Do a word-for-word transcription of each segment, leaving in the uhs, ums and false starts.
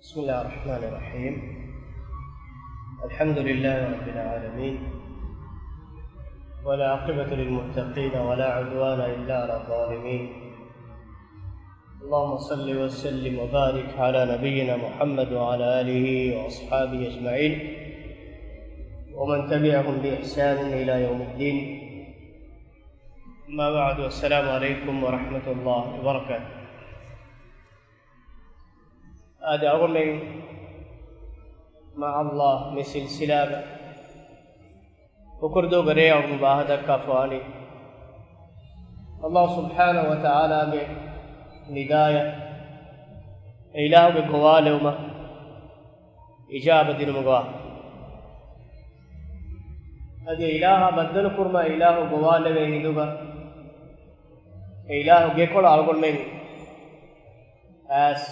بسم الله الرحمن الرحيم. الحمد لله رب العالمين، والعاقبة للمتقين، ولا عدوان إلا على الظالمين. اللهم صل وسلم وبارك على نبينا محمد وعلى آله وأصحابه أجمعين، ومن تبعهم بإحسان إلى يوم الدين. أما بعد، السلام عليكم ورحمة الله وبركاته. އާދެ، އަޅުގަނޑުމެން މާ ﷲ މި ސިލްސިލާގަ ހުކުރުދުވަހުގެ ރޭ އަޅުގަނޑު ވާހަކަދައްކާފަވާނީ، ﷲ ސުބްޙާނަހޫ ވަތަޢާލާގެ ނިދާޔަށް، އެ އިލާހުގެ ގޮވާލެވުމަށް އިޖާބަ ދިނުމުގަ. އަދި އެ އިލާހާ ބައްދަލުކުރުމަށް އެ އިލާހު ގޮވާލެވޭ ހިނދުގަ، އެ އިލާހު ގެކޮޅަށް އަޅުގަނޑުމެން އައިސް،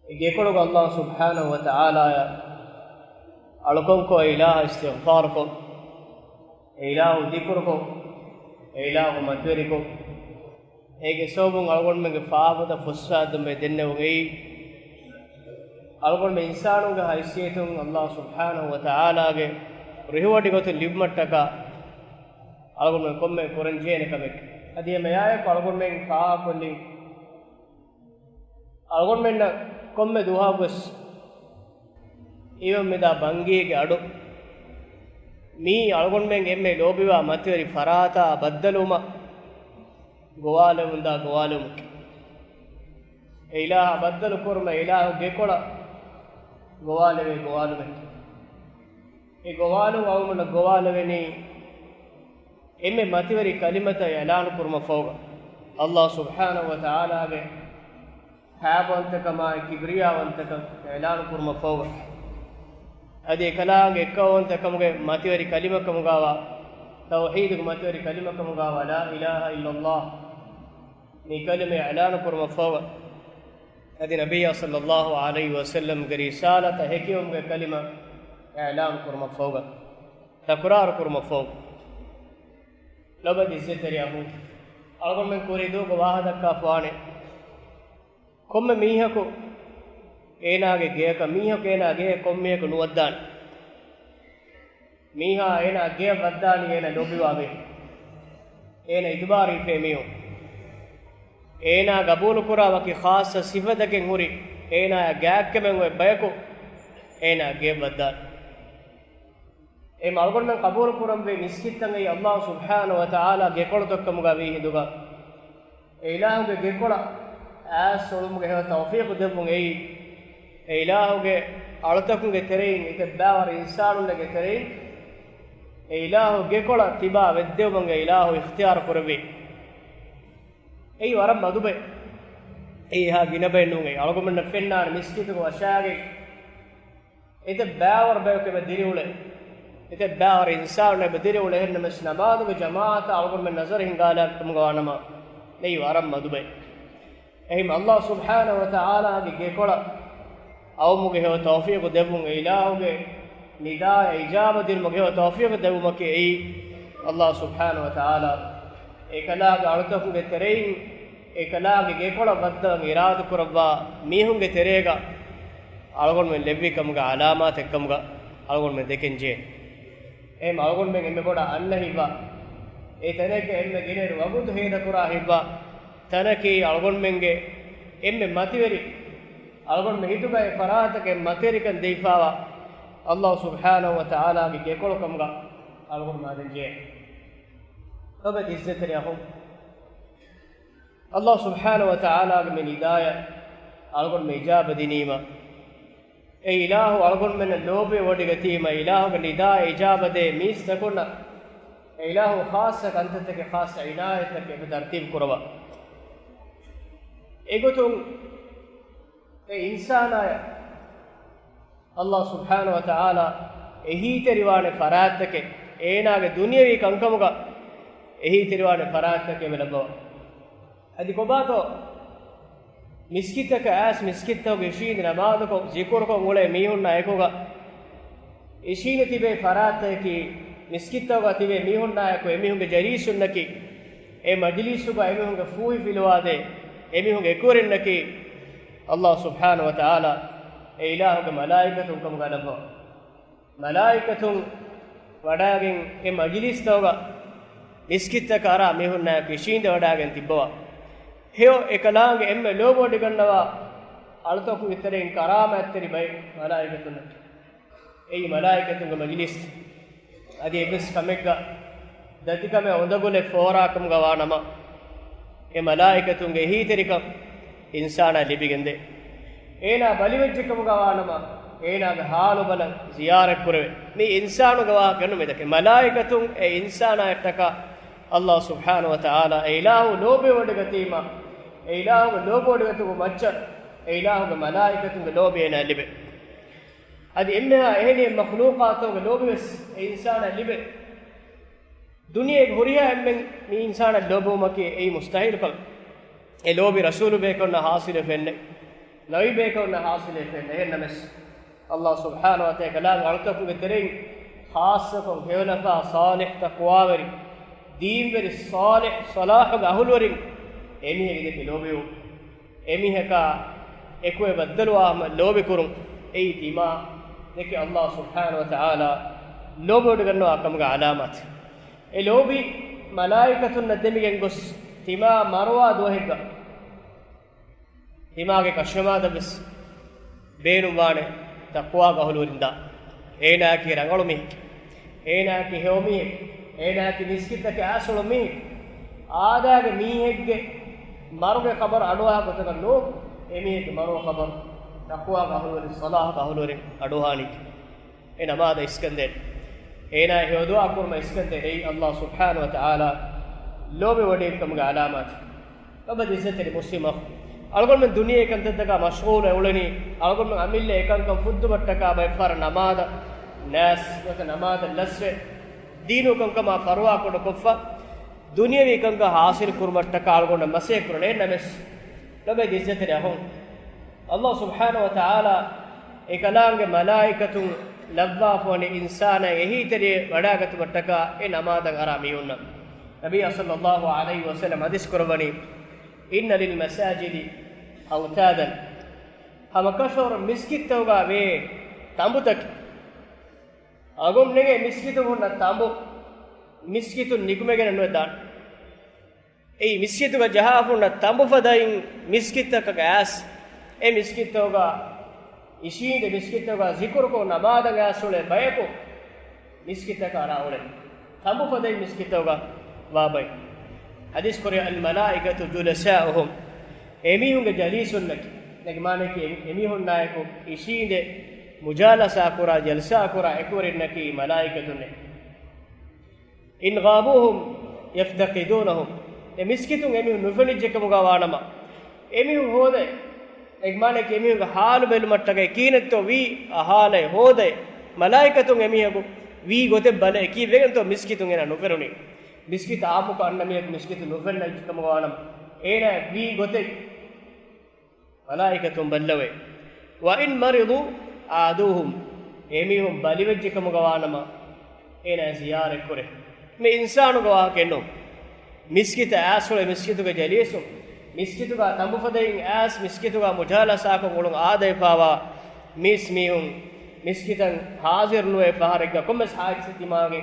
އެ ގެކޮޅުގަ ﷲ ސުބްޙާނަހޫ ވަތަޢާލާއަށް އަޅުކަންކޮށް، އެ އިލާހަށް އިސްތިޣްފާރުކޮށް، އެ އިލާހު ޛިކުރުކޮށް، އެ އިލާހު މަތިވެރިކޮށް، އޭގެ ސަބަބުން އަޅުގަނޑުމެންގެ ފާފަތައް ފުއްސާދަން ބޭ ދެންނެވުން އެއީ، އަޅުގަނޑުމެން އިންސާނުންގެ ހައިސިއްޔަތުން ﷲ ސުބްޙާނަހޫ ވަތަޢާލާގެ ރިހުވަޑި ގޮތުން ލިބުމަށްޓަކާ އަޅުގަނޑުމެން ކޮންމެ ކުރަންޖެހޭނެ ކަމެއް. އަދި އެ މަޔާއެކު އަޅުގަނޑުމެން ފާހަގަކޮށްލީ، އަޅުގަނޑުމެންނަށް ކޮންމެ ދުވަހަކުވެސް އިވެން މިދާ ބަންގީގެ އަޑު މީ އަޅުގަނޑުމެން އެންމެ ލޯބިވާ މަތިވެރި ފަރާތާ ބައްދަލުވުމަށް ގޮވާލެވުންދާ ގޮވާލެވުމަކީ، އެ އިލާހާ ބައްދަލު ކުރުމަށް އެ އިލާހު ގެކޮޅަށް ގޮވާލެވޭ ގޮވާލުމެއް. އެ ގޮވާލުން އަޅުގަނޑަށް ގޮވާލެވެނީ އެންމެ މަތިވެރި ކަލިމަތައް އިޢްލާނު ކުރުމަށްފަހުގަ، ﷲ ސުބްޙާނަހޫ ވަތަޢާލާގެ ހައިބަވަންތަކަމާއި، ކިބްރިޔާވަންތަކަން އިޢްލާނު ކުރުމަށްފަހުގަ، އަދި އެކަލާނގެ އެއްކައުވަންތަކަމުގެ މަތިވެރި ކަލިމަކަމުގަވާ، ތައުޙީދުގެ މަތިވެރި ކަލިމަކަމުގަވާ، لا إله إلا الله މި ކަލިމަ އިޢްލާނު ކުރުމަށްފަހުގަ، އަދި ނަބިއްޔާ ޞައްލައްލާހު ޢަލައިހި ވަސައްލަމްގެ ރިސާލަތަށް ހެކިވުމުގެ ކަލިމަ އިޢްލާނު ކުރުމަށްފަހުގަ، ތަކުރާރު ކުރުމަށްފަހު، ލޮބުވެތި އިއްޒަތްތެރި އަޚުން، އަޅުގަނޑުމެން ކުރީ ދުވަހުގަ ވާހަކަދައްކާފަވާނެ. ކޮންމެ މީހަކު އޭނާގެ ގެއަކަށް، މީހަކު އޭނާ ގެއަށް ކޮންމެއަކު ނުވައްދާނެ. މީހާ އޭނާ ގެއަށް ވައްދާނީ އޭނާ ލޯބިވާ މީހުން، އޭނާ އިތުބާރު ހިފޭ މީހުން، އޭނާ ގަބޫލުކުރާ ވަކި ޚާއްޞަ ސިފަތަކެއް ހުރި، އޭނާއާ ގާތްކަމެއް އޮތް ބަޔަކު އޭނާ ގެއަށް ވައްދާނެ. އެ އަޅުގަނޑުމެން ޤަބޫލު ކުރަންވީ މިސްކިތްތައް އެއީ ﷲ ސުބްޙާނަހޫ ވަތަޢާލާ ގެކޮޅުތައް ކަމުގަ ވީ ހިނދުގަ، އެ އިލާހުގެ ގެކޮޅަށް އައިސް އުޅުމުގެ ހެޔޮ ތައުފީޤު ދެއްވުން އެއީ، އެ އިލާހުގެ އަޅުތަކުންގެ ތެރެއިން، އެތައް ބައިވަރު އިންސާނުންނެއްގެ ތެރެއިން އެ އިލާހު ގެކޮޅަށް ތިބާ ވެއްދެވުމަށް އެ އިލާހު އިޚްތިޔާރު ކުރެއްވި. އެއީ ވަރަށް މަދު ބައެއް. އެއީ އެހާ ގިނަ ބައެއް ނޫން. އެއީ އަޅުގަނޑުމެންނަށް ފެންނާނެ މިސްކިތުގަ ވަށާގެން އެތައް ބައިވަރު ބަޔަކު އެބަ ދިރިއުޅޭ، އެތައް ބައިވަރު އިންސާނުން އެބަ ދިރިއުޅޭ. އެހެންނަމަވެސް ނަމާދުގެ ޖަމާޢަތަށް އަޅުގަނޑުމެން ނަޒަރު ހިންގާލާ ކަމުގަ ވާނަމަ، އެއީ ވަރަށް މަދު ބައެއް. އެހެން ﷲ ސުބްޙާނަހޫ ވަތަޢާލާގެ ގެކޮޅަށް އައުމުގެ ހެޔޮ ތައުފީޤު ދެއްވުން، އެ އިލާހުގެ ނިދާއަށް އިޖާބަ ދިނުމުގެ ހެޔޮ ތައުފީޤު ދެއްވުމަކީ އެއީ ﷲ ސުބްޙާނަހޫ ވަތަޢާލާ އެކަލާގެ އަޅުތަކުންގެ ތެރެއިން އެކަލާގެ ގެކޮޅަށް ވައްދަވަން އިރާދަކުރައްވާ މީހުންގެ ތެރޭގަ އަޅުގަނޑުމެން ލެއްވި ކަމުގެ އަލާމާތެއް ކަމުގަ އަޅުގަނޑުމެން ދެކެން ޖެހޭ. އެހެން އަޅުގަނޑުމެން އެންމެ ބޮޑަށް އަންނަ ހިތްވާ، އެ ތަނެއްގަ އެންމެ ގިނައިރު ވަގުތު ހޭދަކުރާ ހިތްވާ ތަނަކީ އަޅުގަނޑުމެންގެ އެންމެ މަތިވެރި، އަޅުގަނޑުމެން ހިތުގަ އެ ފަރާތަކަށް މަތިވެރިކަން ދެވިފާވާ ﷲ ސުބްޙާނަހޫ ވަތަޢާލާގެ ގެކޮޅު ކަމުގަ އަޅުގަނޑު މާދަން ޖެހޭ. ލޮބުވެތި އިއްޒަތްތެރި އަޚުން، ﷲ ސުބްޙާނަހޫ ވަތަޢާލާގެ މި ނިދާޔަށް އަޅުގަނޑުމެން އިޖާބަ ދިނީމަ، އެ އިލާހު އަޅުގަނޑުމެންނަށް ލޯބިވެވޮޑިގަތީމަ، އިލާހުގެ ނިދާއަށް އިޖާބަ ދޭ މީސްތަކުންނަށް އެ އިލާހު ޚާއްޞަ ކަންތައްތަކެއް، ޚާއްޞަ އިނާޔަތްތަކެއް އެބަ ތަރުތީބު ކުރައްވާ. އެގޮތުން އެ އިންސާނާޔަށް ﷲ ސުބްޙާނަހޫ ވަތަޢާލާ އެހީތެރިވާނެ ފަރާތްތަކެއް، އޭނާގެ ދުނިޔަވީ ކަންކަމުގަ އެހީތެރިވާނެ ފަރާތްތަކެއް އެބަ ލައްވަވާ. އަދި ކޮބާތޯ މިސްކިތަކަށް އައިސް މިސްކިތްތަކުގަ އިށީނދެ ނަމާދުކޮށް ޒިކުރުކޮށް އުޅޭ މީހުންނާ އެކުގަ އިށީނދެ ތިބޭ ފަރާތްތަކަކީ، މިސްކިތްތަކުގަ ތިބޭ މީހުންނާއެކު އެމީހުންގެ ޖަލީސުންނަކީ، އެ މަޖިލީސުގަ އެމީހުންގެ ފޫހި ފިލުވާދޭ އެމީހުންގެ އެކުވެރިންނަކީ، ﷲ ސުބްޙާނަހޫ ވަތަޢާލާ އެ އިލާހުގެ މަލާއިކަތުން ކަމުގަ ލައްވާ. މަލާއިކަތުން ވަޑައިގެން އެ މަޖިލީސްތަކުގަ މިސްކިތްތަކަށް އަރާ މީހުންނާއެކު އިށީނދެ ވަޑައިގެން ތިއްބަވާ. ހެޔޮ އެކަލާނގެ އެންމެ ލޯބިވޮޑިގަންނަވާ އަޅުތަކުގެ ތެރެއިން ކަރާމާތްތެރި ބައެއް މަލާއިކަތުންނަކީ. އެއީ މަލާއިކަތުންގެ މަޖިލީސް. އަދި އެއްވެސް ކަމެއްގަ ދަތިކަމެއް އުނދަގުލެއް ފޯރާކަމުގަ ވާނަމަ، އެ މަލާއިކަތުންގެ އެހީތެރިކަން އިންސާނާ ލިބިގެންދޭ. އޭނާ ބަލިވެއްޖެކަމުގަ ވާނަމަ، އޭނާގެ ހާލު ބަލަން ޒިޔާރަތްކުރެވޭ. މީ އިންސާނުގެ ވާހަކަ ނޫން މިދައްކަނީ. މަލާއިކަތުން އެ އިންސާނާއަށްޓަކާ އައްލާހު ސުބްޙާނަހު ވަތަޢާލާ އެ އިލާހު ލޯބިވޮޑިގަތީމަ، އެ އިލާހުގެ ލޯބިވޮޑިގަތުމުގެ މައްޗަށް އެ އިލާހުގެ މަލާއިކަތުންގެ ލޯބި އޭނާ ލިބޭ. އަދި އެންމެހާ އެހެނިހެން މަޚްލޫޤާތުގެ ލޯބިވެސް އެ އިންސާނަށް ލިބޭ. ދުނިޔޭގެ ހުރިހާ އެންމެން މި އިންސާނަށް ލޯބިވުމަކީ އެއީ މުސްތަހީލު ކަމެއް. އެ ލޯބި ރަސޫލު ބޭކަލުންނަށް ހާސިލެއް ފެންނެ، ނަބީ ބޭކަލުންނަށް ހާސިލެއް ފެންނެ. އެހެންނަމަސް، އައްލާހު ސުބްޙާނަހު ވަތަޢާލާ އަޅުތަކުގެ ތެރެއިން ޚާއްޞަކޮށް ހެޔޮލަފާ ޞާލިޙް ތަޤްވާވެރި ދީންވެރި ޞާލިޙް ޞަލާޙުގެ އަހުލުވެރިން އެމީހެއްގެ ދެކެ ލޯބިވުން. އެމީހަކާ އެކު އެ ބައްދަލުވާ ހަމަ ލޯބިކުރުން. އެއީ ތިމާ ދެކެ އައްލާހު ސުބްޙާނަހު ވަތަޢާލާ ލޯބިވޮޑިގަންނަވާ ކަމުގެ ޢަލާމާތެއް. އެ ލޯބި މަލާއިކަތުންނަށް ދެމިގެން ގޮސް ތިމާ މަރުވާ ދުވަހެއްގަ ތިމާގެ ކަށަވަރުން ވެސް ބޭނުންވާނެ ތަޤްވާގެ އަހުލުވެރިން ދާން. އޭނާއަކީ ރަނގަޅު މީހެއް، އޭނާއަކީ ހެޔޮ މީހެއް، އޭނާއަކީ މިސްކިތަކަށް އައިސް އުޅުނު މީހެއް. އާދައިގެ މީހެއްގެ މަރުގެ ޚަބަރު އަޑުއަހާ ގޮތަކަށް ނޫން، އެމީހެއްގެ މަރުގެ ޚަބަރު ތަޤްވާގެ އަހުލުވެރިން، ޞަލާޙުގެ އަހުލުވެރިން އަޑުއަހާނީ. އެ ނަމާދަށް އިސްކަންދޭން. އޭނާ ހެޔޮ ދުޢާ ކުރުމަށް އިސްކަންދޭން. އެއީ އައްލާހު ސުބްޙާނަހު ވަތަޢާލާ ލޯބިވޮޑިގެން ކަމުގެ ޢަލާމާތެއް. އަބަދު ޢިއްޒަތްތެރި މުސްލިމް އަޚު، އަޅުގަނޑުމެން ދުނިޔޭ ކަންތައްތަކާ މަޝްޣޫލުވެ އުޅެނީ، އަޅުގަނޑުމެން އަމިއްލަ އެކަންކަން ފުއްދުމަށްޓަކާ ބައެއްފަހަރަށް ނަމާދަށް ނާސް ނުވަތަ ނަމާދަށް ލަސްވެ، ދީނު ކަންކަމާ ފަރުވާކުޑަކޮށްފަ، ދުނިޔަވީ ކަންކަން ޙާޞިލް ކުރުމަށްޓަކާ އަޅުގަނޑަށް މަސައްކަތް ކުރަނީ. ނަމަވެސް، ލޮބެ ޢިއްޒަތްތެރި އަޚުން، އައްލާހު ސުބްޙާނަހު ވަތަޢާލާ އެކަލާނގެ މަލާއިކަތުން ލައްވާފަވަނީ އިންސާނާ އެހީތެރިއެއް ވަޑާގަތުމަށްޓަކާ އެ ނަމާދަށް އަރާ މީހުންނަށް. ނަބީ ޞައްލައްލާހު ޢަލައިހި ވަސައްލަމް ޙަދީޘް ކުރައްވަނީ، إن للمساجد أوتادا، ހަމަކަށަވަރު މިސްކިތްތަކުގަ ވޭ ތަނބުތަކެއް. އަޅުގަނޑުމެންގެ މިސްކިތުން ހުންނަ ތަނބު، މިސްކިތުން ނިކުމެގެން ނުވެ ދާން. އެއީ މިސްކިތުގަ ޖަހާފަ ހުންނަ ތަނބުފަދައިން މިސްކިތްތަކަށް އައިސް، އެ މިސްކިތްތަކުގަ އިށީނދެ މިސްކިތްތަކުގަ ޒިކުރުކޮށް ނަމާދަށް އައިސް އުޅޭ ބަޔަކު މިސްކިތްތަކަށް އަރާ އުޅެން. ތަނބުފަދައިން މިސްކިތްތަކުގަ ވާ ބައި. ޙަދީޘް ކުރި، الملائكة جلساؤهم، އެމީހުންގެ ޖަލީސުންނަކީ، ނެގި މާނައަކީ އެ، އެމީހުންނާއެކު އިށީނދެ މުޖާލަސާ ކުރާ، ޖަލްސާ ކުރާ އެކުވެރިންނަކީ މަލާއިކަތުންނޭ. إن غابوا هم يفتقدونهم، އެ މިސްކިތުން އެމީހުން ނުފެނިއްޖެކަމުގަ ވާނަމަ، އެމީހުން ހޯދައި، އެ މާނައަކީ އެމީހުންގެ ޙާލު ބެލުމަށްޓަކައި ކީނެއްތޯ ވީ އަހާލައި ހޯދައި، މަލާއިކަތުން އެމީހަކު ވީ ގޮތެއް ބަލައި ކީއްވެގެންތޯ މިސްކިތުން އޭނާ ނުފެނުނީ. މިސްކިތަށް އާއްމުކޮށް އަންނަ މީހަކު މިސްކިތުން ނުފެންނައްޖެކަމުގަ ވާނަމަ، އޭނާ ވީ ގޮތެއް މަލާއިކަތުން ބައްލަވައި. وإن مرضوا عادوهم، އެމީހުން ބަލިވެއްޖެކަމުގަ ވާނަމަ، އޭނާ ޒިޔާރަތްކުރޭ. މި އިންސާނުގެ ވާހަކައެއްނޫން. މިސްކިތަށް އައިސް އުޅޭ މިސްކިތުގެ ޖަލީސުން، މިސްކިތުގަ ތަނބުފަދައިން އައިސް މިސްކިތުގަ މުޖާލަސާކޮށް އުޅުން އާދައިފާވާ މީސްމީހުން، މިސްކިތަށް ޙާޟިރުނުވެ ފަހަރެއްގަ ކޮންމެސް ޙާޖަތެއް ތިމާގެ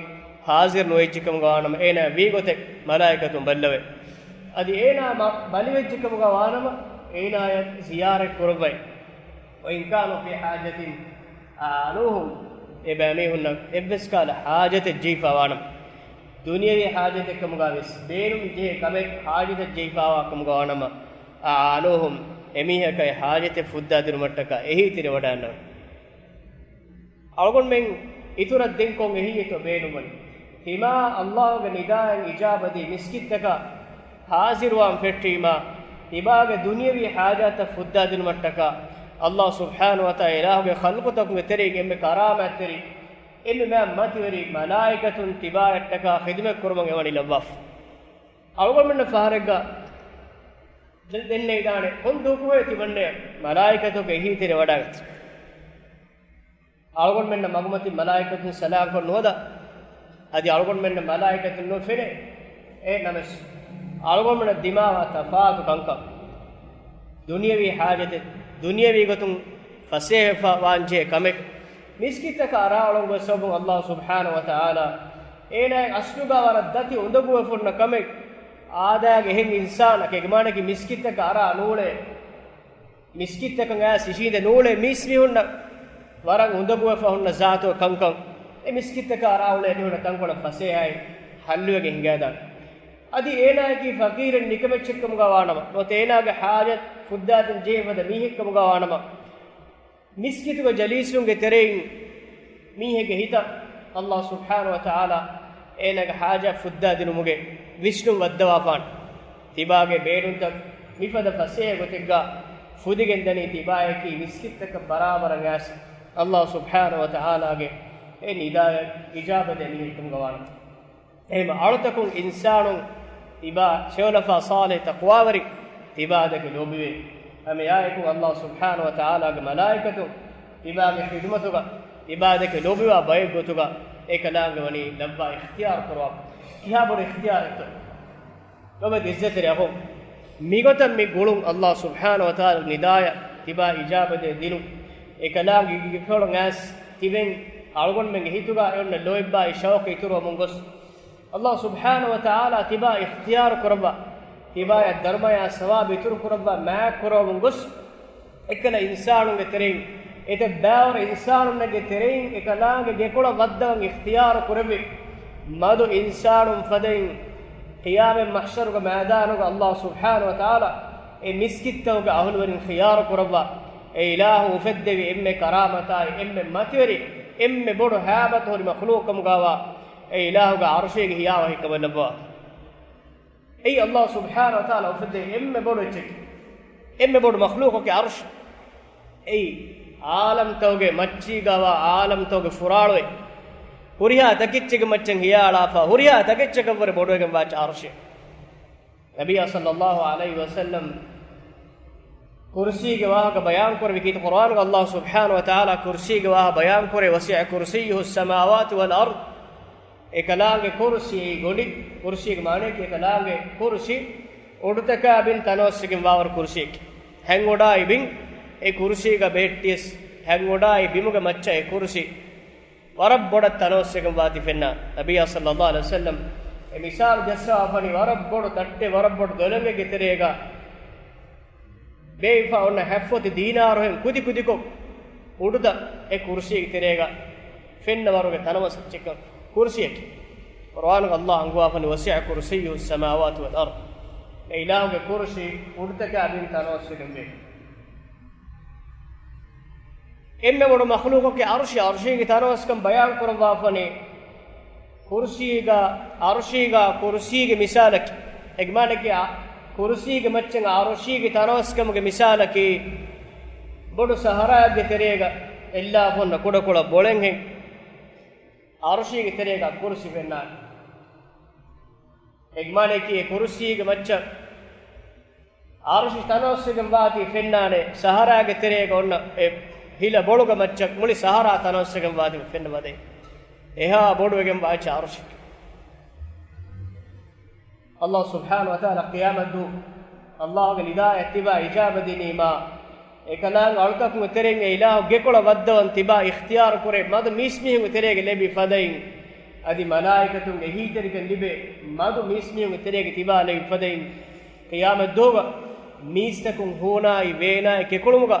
ޙާޟިރު ނުވެއްޖެކަމުގަ ވާނަމަ، އޭނާ ވީ ގޮތެއް މަލާއިކަތުން ބައްލަވައި. އަދި އޭނާ މަ-، ބަލިވެއްޖެކަމުގަ ވާނަމަ، އޭނާޔަށް ޒިޔާރަތް ކުރައްވައި. وإن كانوا في حاجة أعانوهم، އެބައިމީހުންނަށް އެއްވެސް ކަހަލަ ޙާޖަތެއް ޖެހިފަ ވާނަމަ، ދުނިޔަވީ ޙާޖަތެއް ކަމުގަ ވެސް، ބޭނުން ޖެހޭ ކަމެއް ޙާޖަތެއް ޖެހިފަ ވާ ކަމުގަ ވާނަމަ، أعانوهم، އެމީހަކަށް އެ ޙާޖަތެއް ފުއްދާދިނުމަށްޓަކާ އެހީތެރިވަޑައިގަންނަވަން. އަޅުގަނޑުމެން އިތުރަށް ދެން ކޮން އެހީއެއްތޯ ބޭނުންވަނީ؟ ތިމާ އައްލާހުގެ ނިދާއަށް އިޖާބަދީ މިސްކިތްތަކަށް ޙާޟިރުވާން ފެއްޓީމާ، ތިބާގެ ދުނިޔަވީ ޙާޖާތަށް ފުއްދާދިނުމަށްޓަކާ، އައްލާހު ސުބްޙާނަހު ވަތަޢާލާ އިލާހުގެ ޚަލްޤުތަކުންގެ ތެރެއިން އެންމެ ކަރާމާތްތެރި، އެންމެ މާތް މަތިވެރި މަލާއިކަތުން ތިބާއަށްޓަކާ ޚިދުމަތް ކުރުމަށް އެވަނީ ލައްވާފަ. އަޅުގަނޑުމެންނަށް ފަހަރެއްގަ ދެ-، ދެންނެވިދާނެ ކޮން ދުވަހަކު ތިމަންނެ މަލާއިކަތުންގެ އެހީތެރި ވަޑާގަތީ. އަޅުގަނޑުމެންނަށް މަގުމަތިން މަލާއިކަތުން ސަލާމްކޮށް ނުހޯދާ. އަދި އަޅުގަނޑުމެންނަށް މަލާއިކަތުން ނުފެނޭ. އެހެންނަމަވެސް، އަޅުގަނޑުމެންނަށް ދިމާވާ ތަފާތު ކަންކަން، ދުނިޔަވީ ޙާޖަތެއް، ދުނިޔަވީ ގޮތުން ފަސޭހަވާންޖެހޭ ކަމެއް. މިސްކިތަކަށް އަރާ އުޅުން ގޮސް ސަބަބުން އައްލާހު ސުބްޙާނަހު ވަތަޢާލާ އޭނާއަށް އަސްލުގަ ވަރަށް ދަތި އުނދަގޫވެފަ ހުންނަ ކަމެއް. އާދައިގެ އެހެން އިންސާނަކަށް އެގެ މާނައަކީ މިސްކިތަކަށް އަރާ ނޫޅޭ، މިސްކިތަކަށް އައިސް އިށީނދެ ނޫޅޭ މީސްމީހުންނަށް ވަރަށް އުނދަގޫވެފަ ހުންނަ ޒާތު ކަންކަން. އެ މިސްކިތަކަށް އަރާ އުޅޭ މީހުންނަށް ތަންކޮޅެއް ފަސޭހައިން ހައްލުވެގެން ހިނގައިދާނެ. އަދި އޭނާއަކީ ފަޤީރެއް ނިކަމެއްޗެއްކަމުގަ ވާނަމަ، ނުވަތަ އޭނާގެ ޙާޖަތް ފުއްދާދޭން ޖެހިފަދަ މީހެއްކަމުގަ ވާނަމަ، މިސްކިތުގަ ޖަލީސުންގެ ތެރެއިން މީހެއްގެ ހިތަށް އައްލާހު ސުބްޙާނަހު ވަތަޢާލާ އޭނާގެ ޙާޖަތް ފުއްދާދިނުމުގެ ވިސްނުން ވައްދަވާފާނެ. ތިބާގެ ބޭނުންތައް މިފަދަ ފަސޭހަ ގޮތެއްގަ ފުދިގެންދަނީ ތިބާޔަކީ މިސްކިތްތަކަށް ބަރާބަރަށް އައިސް އައްލާހު ސުބްޙާނަހު ވަތަޢާލާގެ އެ ނިދާޔަށް އިޖާބަދޭ މީހެއްކަމުގަ ވާނަމަ. އެހެން އަޅުތަކުން އިންސާނުން ތިބާ ސެވަލަފާ ޞާލިޙު ތަޤްވާވެރި ތިބާދެކެ ލޯބިވޭ. ހަމައެއާއެކު އައްލާހު ސުބްޙާނަހު ވަތަޢާލާގެ މަލާއިކަތުން ތިބާގެ ޚިދުމަތުގަ ތިބާދެކެ ލޯބިވާ ބައެއްގޮތުގަ އެކަލާނގެ ވަނީ ލައްވާ އިޚްތިޔާރު ކުރުވާ. ކިހާ ބޮޑު އިޚްތިޔާރެއްތޯ؟ ލޮބުވެތި އިއްޒަތްތެރި އަޚުން، މިގޮތަށް މި ގުޅުން އައްލާހު ސުބްޙާނަހު ވަތަޢާލާގެ ނިދާޔަށް ތިބާ އިޖާބަދޭ ދިނުން، އެކަލާނގެ ގިގިފުޅުން އައިސް ތިބެން އަޅުގަނޑުމެންގެ ހިތުގަ އެ އޮންނަ ލޯތްބާއި ޝައުޤު އިތުރުވަމުން ގޮސް، އައްލާހު ސުބްޙާނަހު ވަތަޢާލާ ތިބާ އިޚްތިޔާރު ކުރައްވާ، ތިބާޔަށް ދަރުމަޔާ ސަވާބު އިތުރު ކުރައްވާ މާތް ކުރައްވަމުން ގޮސް، އެކަލަ އިންސާނުންގެ ތެރެއިން، އެތައް ބައިވަރު އިންސާނުންނެއްގެ ތެރެއިން އެކަލާނގެ ގެކޮޅަށް ވައްދަވަން އިޚްތިޔާރު ކުރެއްވި، މަދު އިންސާނުން ފަދައިން، ޤިޔާމަތް މަޙްޝަރުގެ މައިދާނުގަ އައްލާހު ސުބްޙާނަހު ވަތަޢާލާ އެ މިސްކިތްތަކުގެ އަހުލުވެރިން ޚިޔާރު ކުރައްވާ، އެ އިލާހު އުފެއްދެވި އެންމެ ކަރާމަތާއި އެންމެ މަތިވެރި، އެންމެ ބޮޑު ހައިބަތު ހުރި މަޚްލޫޤަކަމުގަވާ، އެ އިލާހުގެ ޢަރުޝީގެ ހިޔާވަހިކަމަށް ލައްވާ. އެއީ އައްލާހު ސުބްޙާނަހު ވަތަޢާލާ އުފެއްދެވި އެންމެ ބޮޑު އެއްޗެކޭ. އެންމެ ބޮޑު މަޚްލޫޤަކީ ޢަރުޝް. އެއީ ޢާލަމްތަކުގެ މައްޗީގަވާ ޢާލަމްތަކުގެ ފުރާޅުވެ، ހުރިހާ ތަކެއްޗެއްގެ މައްޗަށް ހިޔާޅާފަ، ހުރިހާ ތަކެއްޗަކަށްވުރެ ބޮޑުވެގެންވާ ޢަރުޝޭ. ނަބިއްޔާ ޞައްލައްލާހު ޢަލައިހި ވަސައްލަމް ކުރުސީގެ ވާހަކަ ބަޔާން ކުރެއްވި ކީރިތި ޤުރުއާނުގަ އައްލާހު ސުބްޙާނަހު ވަތަޢާލާ ކުރުސީގެ ވާހަކަ ބަޔާން ކުރޭ، وسع كرسيه السماوات والأرض. އެކަލާނގެ ކުރުސީ ގޮނޑި، ކުރުސީގެ މާނައަކީ އެކަލާނގެ ކުރުސީ އުޑުތަކާ ބިން ތަނަވަސްވެގެން ވާވަރު ކުރުސީއެކޭ. ހެން އުޑާއި ބިން އެ ކުރުސީގަ ބެހެއްޓިޔަސް، ހެން އުޑާއި ބިމުގެ މައްޗަށް އެ ކުރުސީ ވަރަށް ބޮޑަށް ތަނަވަސްވެގެން ވާތީ ފެންނާނެ. ނަބިއްޔާ ޞައްލައްލާހު ޢަލައިހި ވަސައްލަމް އެ މިސާލު ޖައްސަވާފަނީ ވަރަށް ބޮޑު ތައްޓެއް، ވަރަށް ބޮޑު ދޮލަނގެއްގެ ތެރޭގަ ބޭއްވިފަ އޮންނަ ހަތްފޮތި ދީނާރުހެން ކުދިކުދިކޮށް އުޑުތައް އެ ކުރުސީގެ ތެރޭގަ ފެންނަ ވަރުގެ ތަނަވަސް އެއްޗެއްކަން ކުރުސީއެކޭ. ޤުރުއާނުގަ އައްލާހު އަންގަވާފަނީ وسع كرسيه السماوات والأرض. އެ އިލާހުގެ ކުރުސީ އުޑުތަކާ ބިން ތަނަވަސްވެގެންވޭ. އެންމެ ބޮޑު މަޚްލޫޤަކީ ޢަރުޝީ، ޢަރުޝީގެ ތަނަވަސްކަން ބަޔާން ކުރައްވާފަނީ، ކުރުސީގަ، ޢަރުޝީގަ، ކުރުސީގެ މިސާލަކީ، އެގެ މާނައަކީ، އަ، ކުރުސީގެ މައްޗަށް ޢަރުޝީގެ ތަނަވަސްކަމުގެ މިސާލަކީ، ބޮޑު ސަހަރާއެއްގެ ތެރޭގަ އެއްލާފަ އޮންނަ ކުޑަކުޑަ ބޮޅެއްހެން، ޢަރުޝީގެ ތެރޭގަ ކުރުސި ފެންނާނެ. އެގެ މާނައަކީ، އެ ކުރުސީގެ މައްޗަށް ޢަރުޝި ތަނަވަސްވެގެން ވާތީ ފެންނާނެ، ސަހަރާގެ ތެރޭގަ އޮންނަ އެ ހިލަ ބޮޅުގެ މައްޗަށް މުޅި ސަހަރާ ތަނަވަސްވެގެން ވާތީ ފެންނަ ވަދެ. އެހާ ބޮޑުވެގެން ވާ އެއްޗެއް ޢަރުޝި. އައްލާހު ސުބްޙާނަހު ވަތަޢާލާ ޤިޔާމަތްދުވަހު އައްލާހުގެ ނިދާއަށް ތިބާ އިޖާބަ ދިނީމާ، އެކަލާނގެ އަޅުތަކުންގެ ތެރެއިން އެ އިލާހު ގެކޮޅަށް ވައްދަވަން ތިބާ އިޚްތިޔާރު ކުރޭ، މަދު މީސްމީހުންގެ ތެރޭގަ ލެއްވި ފަދައިން، އަދި މަލާއިކަތުންގެ އެހީތެރިކަން ލިބޭ، މަދު މީސްމީހުންގެ ތެރޭގަ ތިބާ ލެއްވި ފަދައިން، ޤިޔާމަތްދުވަހުގަ މީސްތަކުން ހޫނާއި ވޭނާއި ކެކުޅުމުގަ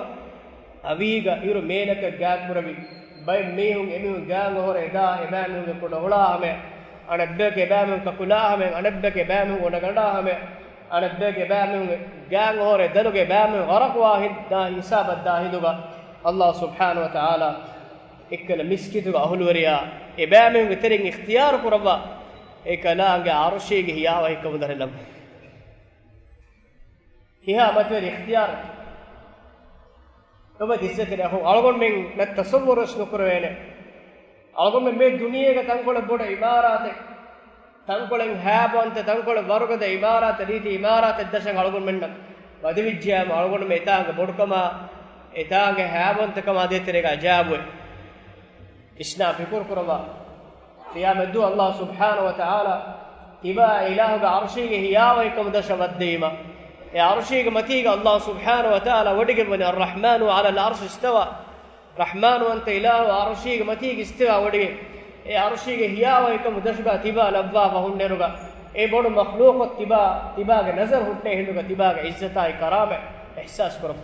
އަވީގަ އިރު މޭނަކަށް ގާތްކުރެވި، ބައެއް މީހުން އެމީހުން ގާތް އޮހޮރެ އެދާ އެބައިމީހުންގެ ކުޑަ ހުޅާ ހަމަޔަށް، އަނެއްބަޔަކު އެބައިމީހުން ކަކުލާ ހަމަޔަށް، އަނެއްބަޔަކު އެބައިމީހުން އޮނަގަނޑާ ހަމަޔަށް، އަނެއްބަޔަކު އެބައިމީހުންގެ ގާތް އޮހޮރެ ދަލުގަ އެބައިމީހުން ޣަރަޤުވާ ހިން-، ދާ ހިސާބަށް ދާ ހިނދުގަ އައްލާހު ސުބްޙާނަހު ވަތަޢާލާ އެއްކަލަ މިސްކިތުގެ އަހުލުވެރިޔާ އެބައިމީހުންގެ ތެރެއިން އިޚްތިޔާރު ކުރައްވާ އެކަލާނގެ ޢަރުޝީގެ ހިޔާވަހިކަމުން ދަރި ލައްވާ. ހިހާ މަތިވެރި އިޚްތިޔާރެއް. ލޮބުވެތި އިއްޒަތްތެރި އަޚުން، އަޅުގަނޑުމެން ނަ ތަޞައްވަރުވެސް ނުކުރެވޭނެ. އަޅުގަނޑުމެން މި ދުނިޔޭގަ ތަންކޮޅެއް ބޮޑު އިމާރާތެއް، ތަންކޮޅެއް ހައިބަވަންތަ، ތަންކޮޅެއް ވަރުގަދަ އިމާރާތެއް، ރީތި އިމާރާތެއް ދަށަށް އަޅުގަނޑުމެންނަށް ވަދެވިއްޖެޔާމަ، އަޅުގަނޑުމެން އެތާނގެ ބޮޑުކަމާ، އެތާނގެ ހައިބަވަންތަކަމާ ދޭތެރޭގަ އަޖައިބުވޭ. ވިސްނާ ފިކުރު ކުރައްވާ. ޤިޔާމަތްދުވަހު އައްލާހު ސުބްޙާނަހު ވަތަޢާލާ ތިބާ އެ އިލާހުގެ ޢަރުޝީގެ ހިޔާވަހިކަމުން ދަށަށް ވައްދެވީމަ، އެ އަރުޝީގެ މަތީގަ އައްލާހު ސުބްޙާނަހު ވަތަޢާލާ ވޮޑިގެންވަނީ، އައްރަޙްމާނު ޢަލަލް ޢަރްޝި އިސްތަވާ. ރަޙްމާންވަންތަ އިލާހު އަރުޝީގެ މަތީގަ އިސްތިވާ ވޮޑިގެން، އެ އަރުޝީގެ ހިޔާވަހިކަމުގެ ދަށުގަ ތިބާ ލައްވާފަ ހުންނައިރުގަ، އެ ބޮޑު މަޚްލޫޤު ތިބާ، ތިބާގެ ނަޒަރު ހުއްޓޭ ހިނދުގަ ތިބާގެ ޢިއްޒަތާއި ކަރާމަތް އިޙްސާސް ކުރަފަ.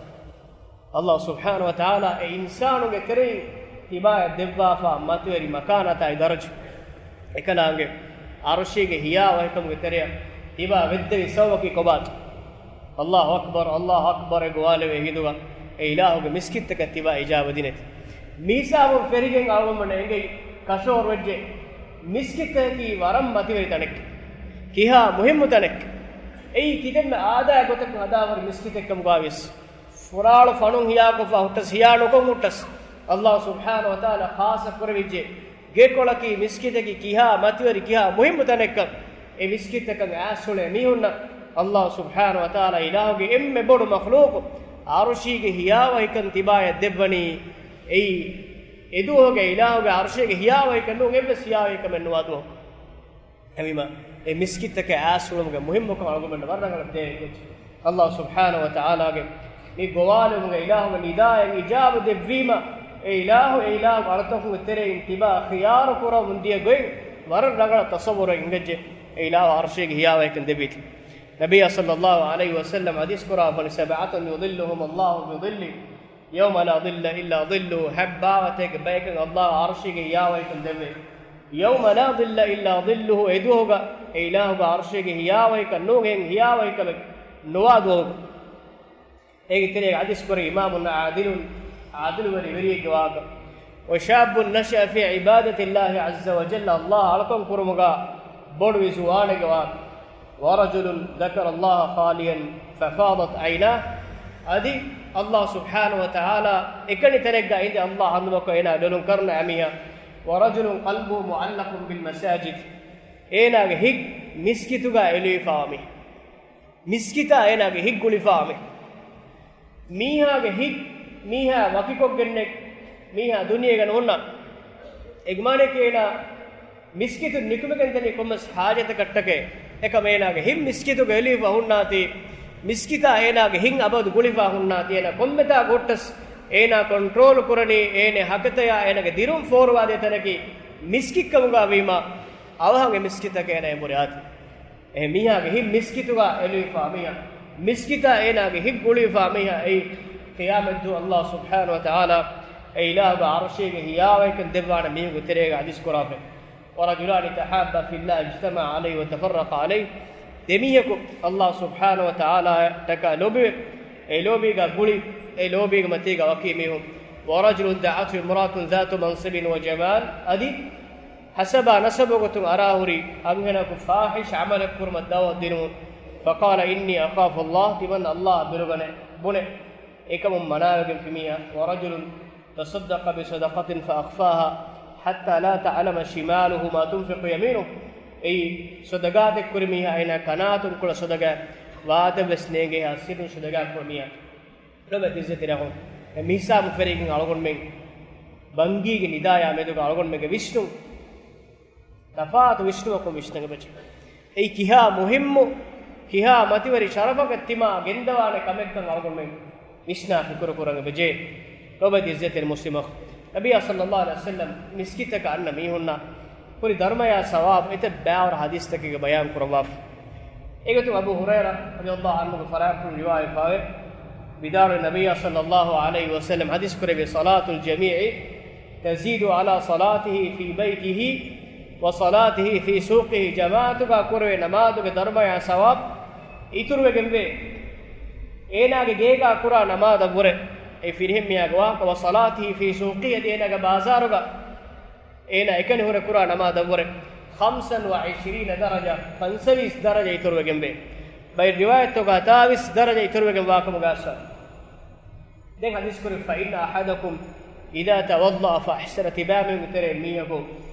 އައްލާހު ސުބްޙާނަހު ވަތަޢާލާ އެ އިންސާނުންގެ ތެރެއިން ތިބާޔަށް ދެއްވާފަ މަތިވެރި މަކާނާތާއި ދަރަޖަ. އެކަލާނގެ އަރުޝީގެ ހިޔާވަހިކަމުގެ ތެރެއަށް ތިބާ ވެއްދެވި ސަބަބަކީ ކޮބާތަ؟ އައްލާހު އަކްބަރު، އައްލާހު އަކްބަރު އެ ގޮވާލެވޭ ހިނދުގަ އެ އިލާހުގެ މިސްކިތްތަކަށް ތިބާ އިޖާބަ ދިނެތި. މިހިސާބުން ފެރިގެން އަޅުގަނޑުމެންނަށް އެނގެން ކަށަވަރު ވެއްޖެ، މިސްކިތަކީ ވަރަށް މަތިވެރި ތަނެއް، ކިހާ މުހިއްމު ތަނެއް. އެއީ ކިތަންމެ އާދައިގެ ގޮތަކުން ހަދާފަ ހުރި މިސްކިތެއްކަމުގަވިޔަސް، ފުރާޅު ފަނުން ހިޔާކޮށްފަ ހުއްޓަސް، ހިޔާ ނުކޮށް ހުއްޓަސް، އައްލާހު ސުބްޙާނަހު ވަތަޢާލާ ޚާއްޞަ ކުރެވިއްޖެ، ގެކޮޅަކީ މިސްކިތަކީ ކިހާ މަތިވެރި، ކިހާ މުހިއްމު ތަނެއްކަން. އެ މިސްކިތަކަށް އައިސް އުޅޭ މީހުންނަށް އައްލާހު ސުބްޙާނަހު ވަތަޢާލާ އިލާހުގެ އެންމެ ބޮޑު މަޚްލޫޤު އަރުޝީގެ ހިޔާވަހިކަން ތިބާޔަށް ދެއްވަނީ. އެއީ އެ ދުވަހުގެ އިލާހުގެ އަރުޝީގެ ހިޔާވަހިކަން ނޫން، އެއްވެސް ހިޔާވަހިކަމެއް ނުވާ ދުވަހަކު. އެހެންވީމަ، އެ މިސްކިތްތަކަށް އައިސް އުޅުމުގެ މުހިއްމުކަން އަޅުގަނޑުމެންނަށް ވަރަށް ރަނގަޅަށް ދޭން އެއްޗެއް. އައްލާހު ސުބްޙާނަހު ވަތަޢާލާގެ މި ގޮވާލުމުގެ އިލާހުގެ ނިދާއަށް އިޖާބަ ދެއްވީމަ، އެ އިލާހު، އެ އިލާހުގެ އަޅުތަކުގެ ތެރެއިން ތިބާ ޚިޔާރު ކުރަމުން ދިޔަ ގޮތް ވަރަށް ރަނގަޅަށް ތަޞައްވުރަށް އިނގައްޖެ. އެ އިލާހު އަރުޝީގެ ހިޔާވަހިކަން ދެއްވީތީ. ނަބިއްޔާ ޞައްލައްލާހު ޢަލައިހި ވަސައްލަމް ޙަދީޘް ކުރާ ފަނި، سَبْعَةٌ يُظِلُّهُمُ اللَّهُ فِي ظِلِّهِ يَوْمَ لَا ظِلَّ إِلَّا ظِلُّهُ، ހަތް ބާވަތެއްގެ ބަޔަކަށް އައްލާހު އަރުޝީގެ ހިޔާވަހިކަން ދެއްވޭ. يَوْمَ لَا ظِلَّ إِلَّا ظِلُّهُ، އެ ދުވަހުގަ އެ އިލާހުގެ އަރުޝީގެ ހިޔާވަހިކަން ނޫން، އެހެން ހިޔާވަހިކަމެއް ނުވާ ދުވަހުގަ. އޭގެ ތެރޭގަ ޙަދީޘް ކުރީ އިމާމުން ޢާދިލުން، ޢާދިލުވެރި ވެރިއެއްގެ ވާހަކަ. وَشَابٌّ نَشَأَ فِي عِبَادَةِ اللَّهِ عَزَّ وَجَلَّ، އައްލާހު އަޅުކަން ކުރުމުގަ ބޮޑުވި ޒުވާނެއްގެ ވާހަކަ. وَرَجُلٌ ذَكَرَ اللَّهَ خَالِيًا فَفَاضَتْ عَيْنَاهُ، އަދި އައްލާހު ސުބްޙާނަހު ވަތަޢާލާ އެކަނި ތަނެއްގަ އިނދެ އައްލާހު ހަނދުމަކޮށް އޭނާ ލޮލުން ކަރުނަ އަމިއްޔާ. وَرَجُلٌ قَلْبُهُ مُعَلَّقٌ بِالْمَسَاجِدِ، އޭނާގެ ހިތް މިސްކިތުގަ އެޅިފާ މީ. މިސްކިތާ އޭނާގެ ހިތް ގުޅިފާ މީ. މީހާގެ ހިތް މީހާ ވަކިކޮށްގެންނެ، މީހާ ދުނިޔޭގަ ނުހުންނަ. އެގުމާނެކޭ އޭނާ މިސްކިތުން ނިކުމެގެން ދަނީ ކޮންމެސް ޙާޖަތަކަށްޓަކައި. އެކަމް އޭނާގެ ހިތް މިސްކިތުގަ އެޅިފަ ހުންނާތީ، މިސްކިތާ އޭނާގެ ހިތް އަބަދު ގުޅިފަ ހުންނާތީ، އޭނާ ކޮންމެތާ ގޮއްޓަސް އޭނާ ކޮންޓްރޯލް ކުރަނީ، އޭނެ ހަކަތަޔާ އޭނާގެ ދިރުން ފޯރުވާދޭ ތަނަކީ މިސްކިތްކަމުގަ ވީމާ، އަވަހަށް އެ މިސްކިތަކަށް އޭނާ އެނބުރި އާތީ. އެހެން މީހާގެ ހިތް މިސްކިތުގަ އެޅިފާ މީހާ، މިސްކިތާ އޭނާގެ ހިތް ގުޅިފާ މީހާ އެއީ، ޤިޔާމަތްދުވަހު އައްލާހު ސުބްޙާނަހު ވަތަޢާލާ އެ އިލާހުގެ އަރުޝީގެ ހިޔާވަހިކަން ދެއްވާނެ މީހުންގެ ތެރޭގަ ޙަދީޘް ކުރާފަ. وَرَجُلَانِ تَحَابَّا فِي اللَّهِ اجْتَމَعَا عَلَيْهِ وَتَفَرَّقَا عَلَيْهِ، ދެ މީހަކު އައްލާހު ސުބްޙާނަހު ވަތަޢާލާ ޓަކާ ލޯބިވެ، އެ ލޯބީގަ ގުޅި، އެ ލޯބީގެ މަތީގަ ވަކި މީހުން. وَرَجُلٌ دَعَتْهُ امْرَأَةٌ ذَاتُ مَنْصَبٍ وَجَمَالٍ، އަދި ހަސަބާ ނަސަބު ގޮތުން އަރާހުރި އަންހެނަކު ފާޙިޝް ޢަމަލެއް ކުރުމަށް ދަޢުވަތު ދިނުމުން، فَقَالَ إِنِّي أَخَافُ اللَّهَ، ތިމަން އައްލާހަށް ބިރުގަނެ ބުނެ. އެކަމުން މަނާވެގެންފި މީހާ، وَرَجُلٌ تَصَدَّقَ بِصَدَقَةٍ فَأَخْفَاهَا حَتَّى لَا تَعْلَمَ شِمَالُهُ مَا تُنْفِقُ يَمِينُهُ، އެއީ ޞަދަޤާތެއް ކުރި މީހާ އޭނާ ކަނާތުން ކުޅަ ޞަދަޤާތް ވާތަށްވެސް ނޭނގޭހާ ސިއްރުން ޞަދަޤާތް ކުރި މީހާ. ލޮބުވެތި ޢިއްޒަތްތެރި އަޚުން، އެ މިހިސާބުން ފެރިގެން އަޅުގަނޑުމެން ބަންގީގެ ނިދާޔާ މެދުގަ އަޅުގަނޑުމެންގެ ވިސްނުން، ތަފާތު ވިސްނުމަކުން ވިސްނަން އެބަޖެހޭ. އެއީ ކިހާ މުހިއްމު، ކިހާ މަތިވެރި ޝަރަފަކަށް ތިމާ ގެންދަވާނެ ކަމެއްކަން އަޅުގަނޑުމެން ވިސްނާ ފިކުރު ކުރަން އެބަޖެހޭ. ލޮބުވެތި ޢިއްޒަތްތެރި މުސްލިމް އަޚުން، ނަބިއްޔާ ޞައްލައްލާހު ޢަލައިހި ވަސައްލަމް މިސްކިތަކަށް އަންނަ މީހުންނަށް ކުރި ދަރުމަޔާ ސަވާބު އެތައް ބައިވަރު ޙަދީޘްތަކެއްގަ ބަޔާން ކުރައްވާފަ. އޭގޮތުން އަބޫ ހުރައިރާ ރަޟިޔައްލާހު ޢަންހުގެ ފަރާތުން ރިވާޔަތްވެފައިވޭ، ވިދާޅުވި ނަބިއްޔާ ޞައްލައްލާހު ޢަލައިހި ވަސައްލަމް ޙަދީޘް ކުރެއްވި، صَلَاةُ الْجَمِيعِ تَزِيدُ عَلَى صَلَاتِهِ فِي بَيْتِهِ وَصَلَاتِهِ فِي سُوقِهِ، ޖަމާޢަތުގަ ކުރެވޭ ނަމާދުގެ ދަރުމަޔާ ސަވާބު އިތުރުވެގެންވޭ، އޭނާގެ ގޭގަ ކުރާ ނަމާދަށްވުރެ. އެ ފިރިހެން މީހާގެ ވާހަކަ، وَصَلَاتِهِ فِي سُوقِهِ، އަދި އޭނާގެ ބާޒާރުގަ އޭނާ އެކަނި ހުރެ ކުރާ ނަމާދަށްވުރެ. خَمْسًا وَعِشْرِينَ دَرَجَةً، ފަންސަވީސް ދަރަޖަ އިތުރުވެގެންވޭ. ބައެއް ރިވާޔަތްތަކުގަ ހަތާވީސް ދަރަޖަ އިތުރުވެގެން ވާކަމުގަ އައިސްފަ. ދެން ޙަދީޘް ކުރި، فَإِنَّ أَحَدَكُمْ إِذَا تَوَضَّأَ فَأَحْسَنَ، ތިބާމީހުންގެ ތެރެއިން މީހަކު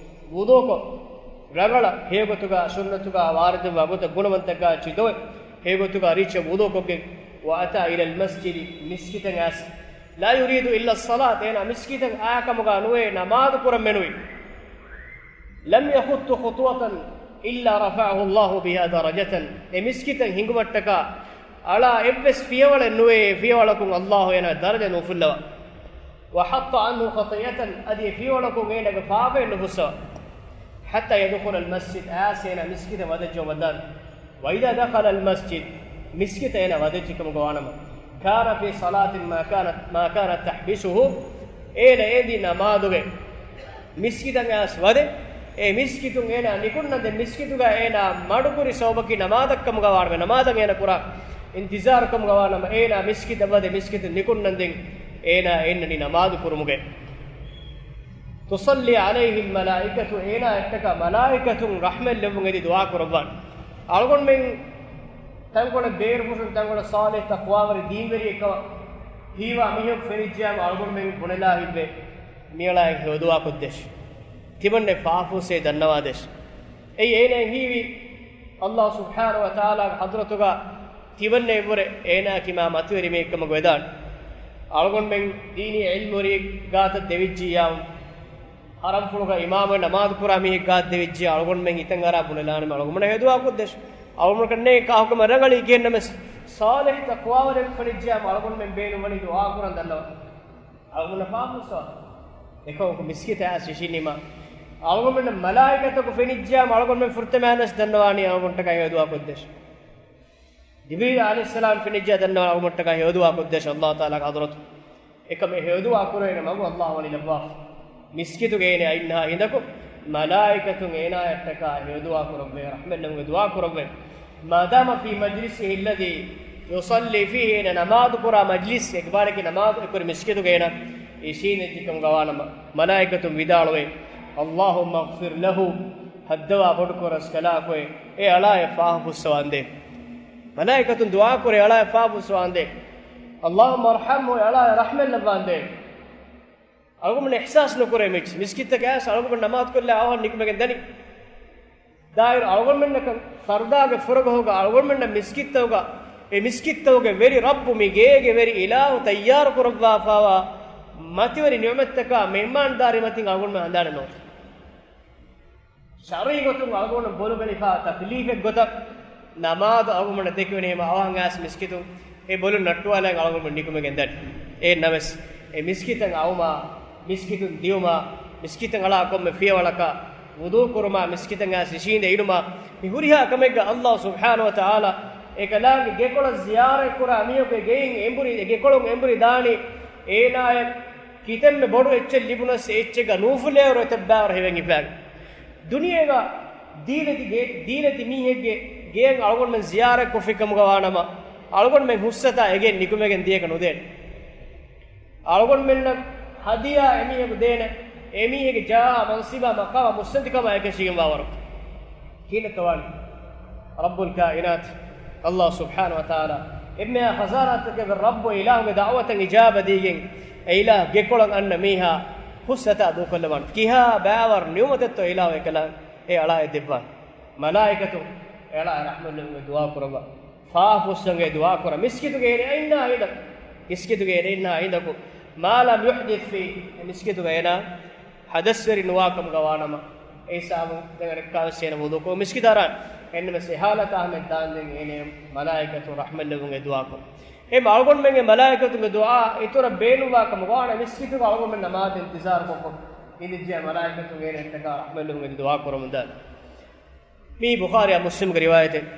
ވުޟޫކޮށް، ރަނގަޅަށް ހެޔޮގޮތުގަ ސުންނަތުގަ ވާރިދުވާ ގޮތަށް ގުނަވަންތަކާ ޗިދޮވެ، ހެޔޮގޮތުގަ ރީއްޗަށް ވުޟޫކޮށްގެން، وَأَتَى إِلَى الْمَسْجِدِ، މިސްކިތަށް އައިސް، لَا يُرِيدُ إِلَّا الصَّلَاةَ، އޭނާ މިސްކިތަށް އާކަމުގަ ނުވޭ ނަމާދު ކުރަން މެނުވީ. لَمْ يَخُطُّ خُطْوَةً إِلَّا رَفَعَهُ اللَّهُ بِهَا دَرَجَةً، އެ މިސްކިތަށް ހިނގުމަށްޓަކާ އަޅާ އެއްވެސް ފިޔަވަޅެއް ނުވޭ، އެ ފިޔަވަޅަކުން ﷲ އޭނާ ދަރަޖަ ނުފުއްލަވާ. وحط عنه خطيئة، އަދި އެ ފިޔަވަޅަކުން އޭނާގެ ފާފައެއް ނުފުއްސަވާ. حتى يدخل المسجد، އައިސް އޭނާ މިސްކިތަށް ވަދެއްޖައުމަށް ދާން. وإذا دخل المسجد، މިސްކިތަށް އޭނާ ވަދެއްޖެ ކަމުގަ ވާނަމަ، كان في صلاة ما كانت، ما كانت تحبسه، އޭނާ އެދި ނަމާދުގެ މިސްކިތަށް އައިސް ވަދެ، އެ މިސްކިތުން އޭނާ ނިކުންނަންދެން މިސްކިތުގަ އޭނާ މަޑުކުރި ސަބަބަކީ ނަމާދަށް ކަމުގަ ވާނަމަ، ނަމާދަށް އޭނާ ކުރާ އިންތިޒާރު ކަމުގަ ވާނަމަ، އޭނާ މިސްކިތަށް ވަދެ މިސްކިތުން ނިކުންނަންދެން އޭނާ އެންނަނީ ނަމާދު ކުރުމުގައި. تصلي عليه الملائكة، އޭނާއަށްޓަކާ މަލާއިކަތުން ރަޙްމަތް ލެއްވުން އެދި ދުޢާ ކުރައްވާނެ. އަޅުގަނޑުމެން ތަންކޮޅެއް ބޭރުފުށުން ތަންކޮޅެއް ޞާލިޙް ތަޤްވާވެރި ދީންވެރިއެއްކަމަށް ހީވާ މީހަކު ފެނިއްޖެއްޔާމަ އަޅުގަނޑުމެން ބުނެލާ ހިތްވޭ، މިއަޅާއަށް ހެޔޮދުޢާ ކޮށްދޭށި. ތިމަންނެ ފާފަ ފުއްސޭ ދަންނަވާދޭށި. އެއީ އޭނައަށް ހީވީ، ﷲ ސުބްޙާނަހޫ ވަތަޢާލާގެ ޙަޟްރަތުގަ ތިމަންނެ އެއްވުރެ އޭނާއަކީ މާ މަތިވެރި މީހެއްކަމަށް ވެދާނެ. އަޅުގަނޑުމެން ދީނީ ޢިލްމުވެރިއެއް ގާތަށް ދެވިއްޖިއްޔާ، ޙަރަމްފުޅުގަ އިމާމުވެ ނަމާދު ކުރާ މީހެއް ގާތަށް ދެވިއްޖިއްޔާ، އަޅުގަނޑުމެން ހިތަށް އަރާ ބުނެލާނަމޭ އަޅުގަނޑުމެންނަށް ހެޔޮދުޢާ ކޮށްދޭށި. އަޅުގަނޑުމެންނަށް ކާކުކަމެއް ރަނގަޅީ ކިޔަން ނަމަވެސް، ޞާލިޙް ތަޤްވާވެރިއެއް ފެނިއްޖެއްޔާ އަޅުގަނޑުމެން ބޭނުންވަނީ ދުޢާ ކުރަން ދަންނަވަން. އަޅުގަނޑުމެންނަށް ފާފަ ފުއްސަވާ. އެކަމަކު މިސްކިތަށް އައިސް އިށީނީމާ، އަޅުގަނޑުމެންނަށް މަލާއިކަތަކު ފެނިއްޖެއްޔާމަ އަޅުގަނޑުމެން ފުރަތަމަ ވެސް ދަންނަވާނީ އަޅުގަނޑުމެންނަށްޓަކާ ހެޔޮދުޢާ ކޮށްދޭށި. ޖިބްރީލް ޢަލައިހިއްސަލާމް ފެނިއްޖެއްޔާ ދަންނަވާނީ އަޅުގަނޑުމެންނަށްޓަކާ ހެޔޮދުޢާ ކޮށްދޭށި ﷲ ތަޢާލާގެ ޙަޟްރަތު. އެކަމަކު ހެޔޮދުޢާ ކުރެވޭނެ މަގު ﷲ ވަނީ ލައްވާފަ. މިސްކިތުގަ އޭނަ އިންނަހާ ހިނދަކު، މަލާއިކަތުން އޭނާއަށްޓަކާ ހެޔޮދުޢާ ކުރައްވޭ، ރަޙްމަތް ލެއްވުމުގެ ދުޢާ ކުރައްވޭ. ما دام في مجلسه الذي يصلي فيه، އޭނަ ނަމާދު ކުރާ މަޖްލިސް، އެކުބާރަކީ ނަމާދު އެކުރި މިސްކިތުގަ އޭނަ އިށީނދެއްޖެ ކަމުގަ ވާނަމަ، މަލާއިކަތުން ވިދާޅުވޭ، اللهم اغفر له، ހައްދަވާ ބޮޑުކުރަސްކަލާކޮއެ، އެ އަޅާއަށް ފާފަ ފުއްސަވާނދޭ. މަލާއިކަތުން ދުޢާ ކުރޭ، އެ އަޅާއަށް ފާފަ ފުއްސަވާނދޭ. اللهم ارحمه، އެ އަޅާއަށް ރަޙްމަތް ލައްވާނދޭ. އަޅުގަނޑުމެން އިޙްސާސް ނުކުރޭ މިސް-، މިސްކިތަކަށް އައިސް އަޅުގަނޑު ނަމާދު ކޮށްލާ އަވަހަށް ނިކުމެގެން ދަނީ. ދާއިރު އަޅުގަނޑުމެންނަކަށް ފަރުދާގެ ފުރަގަހުގަ އަޅުގަނޑުމެންނަށް މިސްކިތްތަކުގަ، އެ މިސްކިތްތަކުގެ ވެރި ރައްބު މި ގޭގެ ވެރި އިލާހު ތައްޔާރު ކުރައްވާފައިވާ މަތިވެރި ނިޢުމަތްތަކާ މެހްމާންދާރީ މަތިން އަޅުގަނޑުމެން ހަނދާނެއް ނޯންނާނެ. ޝަރުޢީ ގޮތުން އަޅުގަނޑު ބޮލުގަނެފާ ތަކްލީފެއް ގޮތަށް ނަމާދު އަޅުގަނޑަށް ދެކެވެނީމަ އަވަހަށް އައިސް މިސްކިތުން އެ ބޮލުން ނައްޓުވާލައި އަޅުގަނޑު ނިކުމެގެން ދަނީ. އެހެން ނަމަވެސް، އެ މިސްކިތަށް އައުމާ، މިސްކިތުން ދިއުމާ، މިސްކިތަށް އަޅާ ކޮންމެ ފިޔަވަޅަކާ، ވުޟޫ ކުރުމާ، މިސްކިތަށް އައިސް އިށީނދެ އިނުމާ، މި ހުރިހާ ކަމެއްގަ ﷲ ސުބްޙާނަހޫ ވަތަޢާލާ އެކަލާނގެ ގެކޮޅަށް ޒިޔާރަތް ކުރާ މީހަކު އެ ގެއިން އެނބުރި، އެ ގެކޮޅުން އެނބުރި ދާނީ އޭނާއަށް ކިތަންމެ ބޮޑު އެއްޗެއް ލިބުނަސް އެ އެއްޗެއްގަ ނޫފުލޭވަރު އެތައްބާވަރު ހެވެން ހިފާގެން. ދުނިޔޭގަ ދީލަތި ގެ-، ދީލަތި މީހެއްގެ ގެއަށް އަޅުގަނޑުމެން ޒިޔާރަތް ކޮށްފި ކަމުގަ ވާނަމަ، އަޅުގަނޑުމެން ހުސްއަތާ އެގެއިން ނިކުމެގެން ދިޔަކަށް ނުދޭނެ. އަޅުގަނޑުމެންނަށް ހަދިޔާ އެމީހަކު ދޭނެ، އެމީހެއްގެ ޖާހާ މަންސިބާ މަޤާމާ މުއްސަނދިކަމާ އެކަށީގެންވާ ވަރަކަށް. ކިހިނެއްތޯ ވާނީ؟ ރައްބުލް ކާއިނާތު ﷲ ސުބްޙާނަހޫ ވަތަޢާލާ އެންމެހާ ޚަޒާނާތަކެއް ރައްބު އިލާހުގެ ދަޢުވަތަށް އިޖާބަ ދީގެން، އެ އިލާހު ގެކޮޅަށް އަންނަ މީހާ ހުސްއަތާ ދޫކޮށްލަވާނެ. ކިހާ ބާވަރު ނިޢުމަތެއްތޯ އިލާހު އެކަލާނގެ އެ އަޅާއަށް ދެއްވާނެ. މަލާއިކަތުން އެ އަޅާއަށް ރަޙްމަތް ލެއްވުމުގެ ދުޢާ ކުރައްވާ. ފާފަ ފުއްސަންގެ ދުޢާ ކުރަން. މިސްކިތުގައި އިންނަ ހިނދަކު، މިސްކިތުގައި އިންނަ ހިނދަކު، ما لم يحدث فيه، މިސްކިތުގައި އޭނާ ޙަދަސްވެރި ނުވާ ކަމުގަ ވާނަމަ، އެ ހިސާބުން ދެން އަނެއްކާވެސް އޭނަ ވުޟޫކޮށް މިސްކިތަށް އަރާނެ. އެހެންނަމަވެސް އެ ޙާލަތާ ހަމަ ދާންދެން އޭނަ މަލާއިކަތުން ރަޙްމަތް ލެއްވުމުގެ ދުޢާ ކުރަން. އެހެން އަޅުގަނޑުމެންގެ މަލާއިކަތުންގެ ދުޢާ އިތުރަށް ބޭނުންވާ ކަމަށް ވާނެ މިސްކިތުގަ އަޅުގަނޑުމެން ނަމާދެއް އިންތިޒާރު ކޮށްކޮށް އިނދެއްޖެ މަލާއިކަތުން އޭނައަށްޓަކާ ރަޙްމަތް ލެއްވުމުގެ ދުޢާ ކުރަމުންދާނެ. މީ ބުޚާރީއާ މުސްލިމްގެ ރިވާޔަތެއް.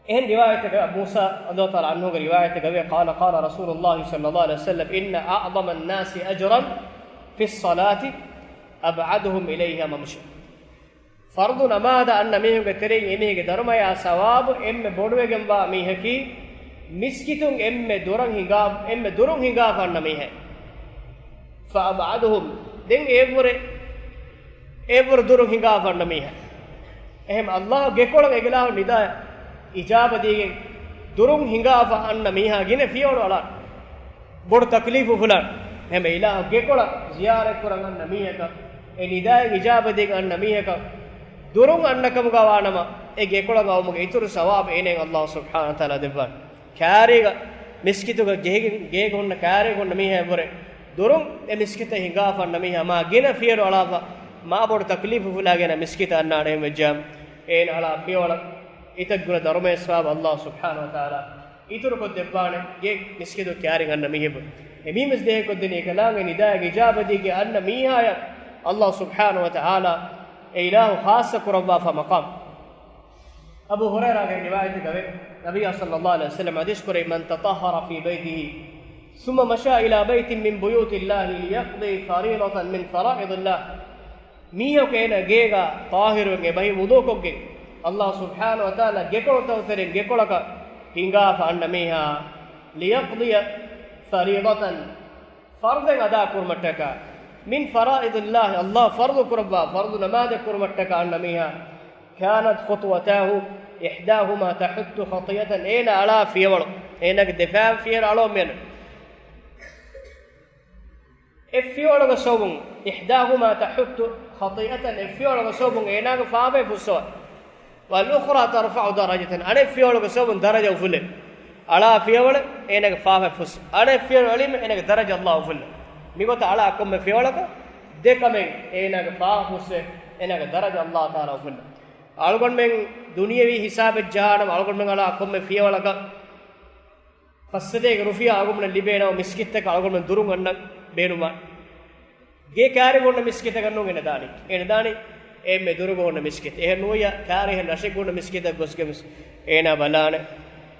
އެހެން ރިވާޔަތަކަށް މޫސާ ރަޟިޔަﷲ ތަޢާލާ ޢަންހުގެ ރިވާޔަތެއްގައި، قال قال رسول الله صلى الله عليه وسلم إن أعظم الناس أجرا في الصلاة أبعدهم إليها ممشى. ފަރުޟު ނަމާދަށް އަންނަ މީހުންގެ ތެރެއިން އެމީހެއްގެ ދަރުމަޔާ ސަވާބު އެންމެ ބޮޑުވެގެންވާ މީހަކީ މިސްކިތުން އެންމެ ދުރަށް ހިނގާ، އެންމެ ދުރުން ހިނގާފަ އަންނަ މީހެއް. فأبعدهم، ދެން އެއަށްވުރެ، އެއަށްވުރެ ދުރުން ހިނގާފަ އަންނަ މީހެއް. އެހެން ﷲ ގެކޮޅަށް އެ އިލާހު ނިދާ އިޖާބަ ދީގެން ދުރުން ހިނގާފަ އަންނަ މީހާ ގިނަ ފިޔަވަޅު އަޅާ. ބޮޑު ތަކްލީފު އުފުލާނެ. އެހެން އިލާހު ގެކޮޅަށް ޒިޔާރަތް ކުރަން އަންނަ މީހަކަށް، އެ ނިދާއިން އިޖާބަ ދީގެން އަންނަ މީހަކަށް، ދުރުން އަންނަ ކަމުގަ ވާނަމަ، އެ ގެކޮޅަށް އައުމުގެ އިތުރު ސަވާބު އޭނައަށް ﷲ ސުބްޙާނަހޫ ވަތަޢާލާ ދެއްވާނެ. ކާރީގަ މިސްކިތުގަ ޖެހިގެން ގޭގަ ހުންނަ ކާރީގަ ހުންނަ މީހާއަށްވުރެ ދުރުން އެ މިސްކިތަށް ހިނގާފަ އަންނަ މީހާ މާ ގިނަ ފިޔަވަޅު އަޅާފަ، މާ ބޮޑު ތަކްލީފު އުފުލާގެން މިސްކިތަށް އަންނާނެ. އެހެން ވެއްޖާމަ އޭނަ އަޅާ ފިޔަވަޅަށް އިތަށްގުނަ ދަރުމައެއް ސަވާބު ﷲ ސުބްޙާނަހޫ ވަތަޢާލާ އިތުރުކޮށްދެއްވާނެ ގެ މިސްކިތު ކައިރިން އަންނަ މީހެއް. އެމީ މިސް ދޭހެއްކޮށްދިނީ އެކަލާނގެ ނިދާއަށް އިޖާބަދީގެ އަންނަ މީހާޔަށް ﷲ ސުބްޙާނަހު ވަތަޢާލާ އެ އިލާހު ޚާއްޞަ ކުރައްވާފަ މަޤާމް. އަބޫ ހުރައިރާގެ ރިވާޔަތުގަވެ ނަބިއްޔާ ޞައްލައްލާހު ޢަލައިހި ވަސައްލަމަ ޙަދީޘް ކުރޭ، من تطهر في بيته ثم مشى إلى بيت من بيوت الله ليقضي فريضة من فرائض الله. މީހަކު އޭނަ ގޭގަ ޠާހިރުވެގެން އެބަހީ ވުޟޫކޮށްގެން، ﷲ ސުބްޙާނަހު ވަތަޢާލާ ގެކޮޅުތަކު ތެރެއިން ގެކޮޅަކަށް ހިނގާފަ އަންނަ މީހާ، ليقضي فريضة، ފަރުޟެއް އަދާ ކުރުމަށްޓަކާ، من فرائض الله، ﷲ ފަރުޟު ކުރައްވާ ފަރުޟު ނަމާދެއް ކުރުމަށްޓަކާ އަންނަ މީހާ، كانت خطوتاه إحداهما تحط خطيئة، އޭނަ އަޅާ ފިޔަވަޅު، އޭނަގެ ދެފައި ފިޔަވަޅު އަޅޯ މިއަން. އެއްފިޔަވަޅުގެ ސަބަބުން، إحداهما تحط خطيئة، އެއްފިޔަވަޅުގެ ސަބަބުން އޭނާގެ ފާފައެއް ފުއްސަވާ. والأخرى ترفع درجة، އަނެއް ފިޔަވަޅުގެ ސަބަބުން ދަރަޖަ އުފުލޭ. އަޅާ ފިޔަވަޅެއް އޭނާގެ ފާފައެއް ފުއްސަ. އަނެއް ފިޔަވަޅު އެޅީމަ އޭނާގެ ދަރަޖަ ﷲ އުފުލޭ. މިގޮތަށް އަޅާ ކޮންމެ ފިޔަވަޅަކަށް ދެ ކަމެއް އޭނާގެ ފާފަ ފުއްސޭ، އޭނާގެ ދަރަޖަ ﷲ ތަޢާލާ އުފުލޭ. އަޅުގަނޑުމެން ދުނިޔަވީ ހިސާބެއް ޖަހާނަމަ އަޅުގަނޑުމެން އަޅާ ކޮންމެ ފިޔަވަޅަކަށް ފައްސަތޭކަ ރުފިޔާ އަޅުގަނޑުމެން ލިބޭނަމަ މިސްކިތަކަށް އަޅުގަނޑުމެން ދުރުން އަންނަން ބޭނުމާ. ގޭ ކާރި ގޮންނަ މިސްކިތަކަށް ނޫން އޭނަ ދާނީ. އޭނަ ދާނީ އެންމެ ދުރުގަ ހުންނަ މިސްކިތަށް. އެހެން ނޫން ކާރި އެހެން ރަށެއްގަ ހުންނަ މިސްކިތަށް ގޮސްގެން އޭނާ ބަލާނެ.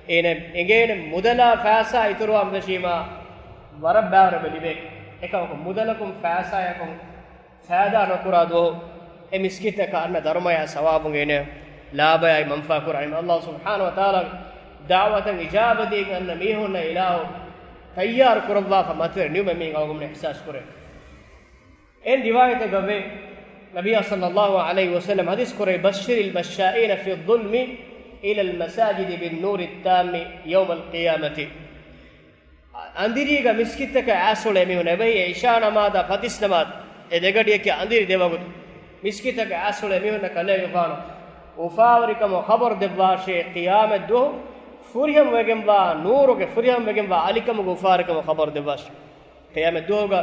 އޭނަ އެނގޭނެ މުދަލާ ފައިސާ އިތުރުވާން ފެށީމާ ވަރަށް ބާރު އެބަ ލިބޭ. އެކަމަކު މުދަލަކުން ފައިސާޔަކުން ފައިދާ ނުކުރާ ދުވަހު އެ މިސްކިތަކަށް އަންނަ ދަރުމަޔާ ސަވާބުން އޭނަ ލާބަޔާއި މަންފާ ކުރާނީ. ﷲ ސުބްޙާނަހު ވަތަޢާލާގެ ދަޢުވަތަށް އިޖާބަދީގެން އަންނަ މީހުންނަށް އިލާހު ތައްޔާރު ކުރައްވާފަ މަތިވެރި ނިޢުމަތް މީން އަޅުގަނޑުމެން އިޙްސާސް ކުރޭ. އެހެން ރިވާޔަތެއްގަވޭ، ނަބިއްޔާ ޞައްލައްލާހު ޢަލައިހި ވަސައްލަމަ ޙަދީޘް ކުރޭ، بشر المشائين في الظلم إلى المساجد بالنور التام يوم القيامة. އަނދިރީގަ މިސްކިތަކަށް އައިސްއުޅޭ މީހުން އެބަހީ އިޝާ ނަމާދާ ފަތިސް ނަމާދު އެ ދެގަޑިއަކީ އަނދިރި ދެވަގުތު މިސްކިތަކަށް އައިސްއުޅޭ މީހުންނަށް ކަލޭގެފާނު އުފާވެރިކަމުގެ ޚަބަރު ދެއްވާށޭ، ޤިޔާމަތްދުވަހު ފުރިހަމަވެގެންވާ ނޫރުގެ ފުރިހަމަވެގެންވާ އަލިކަމުގެ އުފާވެރިކަމުގެ ޚަބަރު ދެއްވާށޭ. ޤިޔާމަތްދުވަހުގަ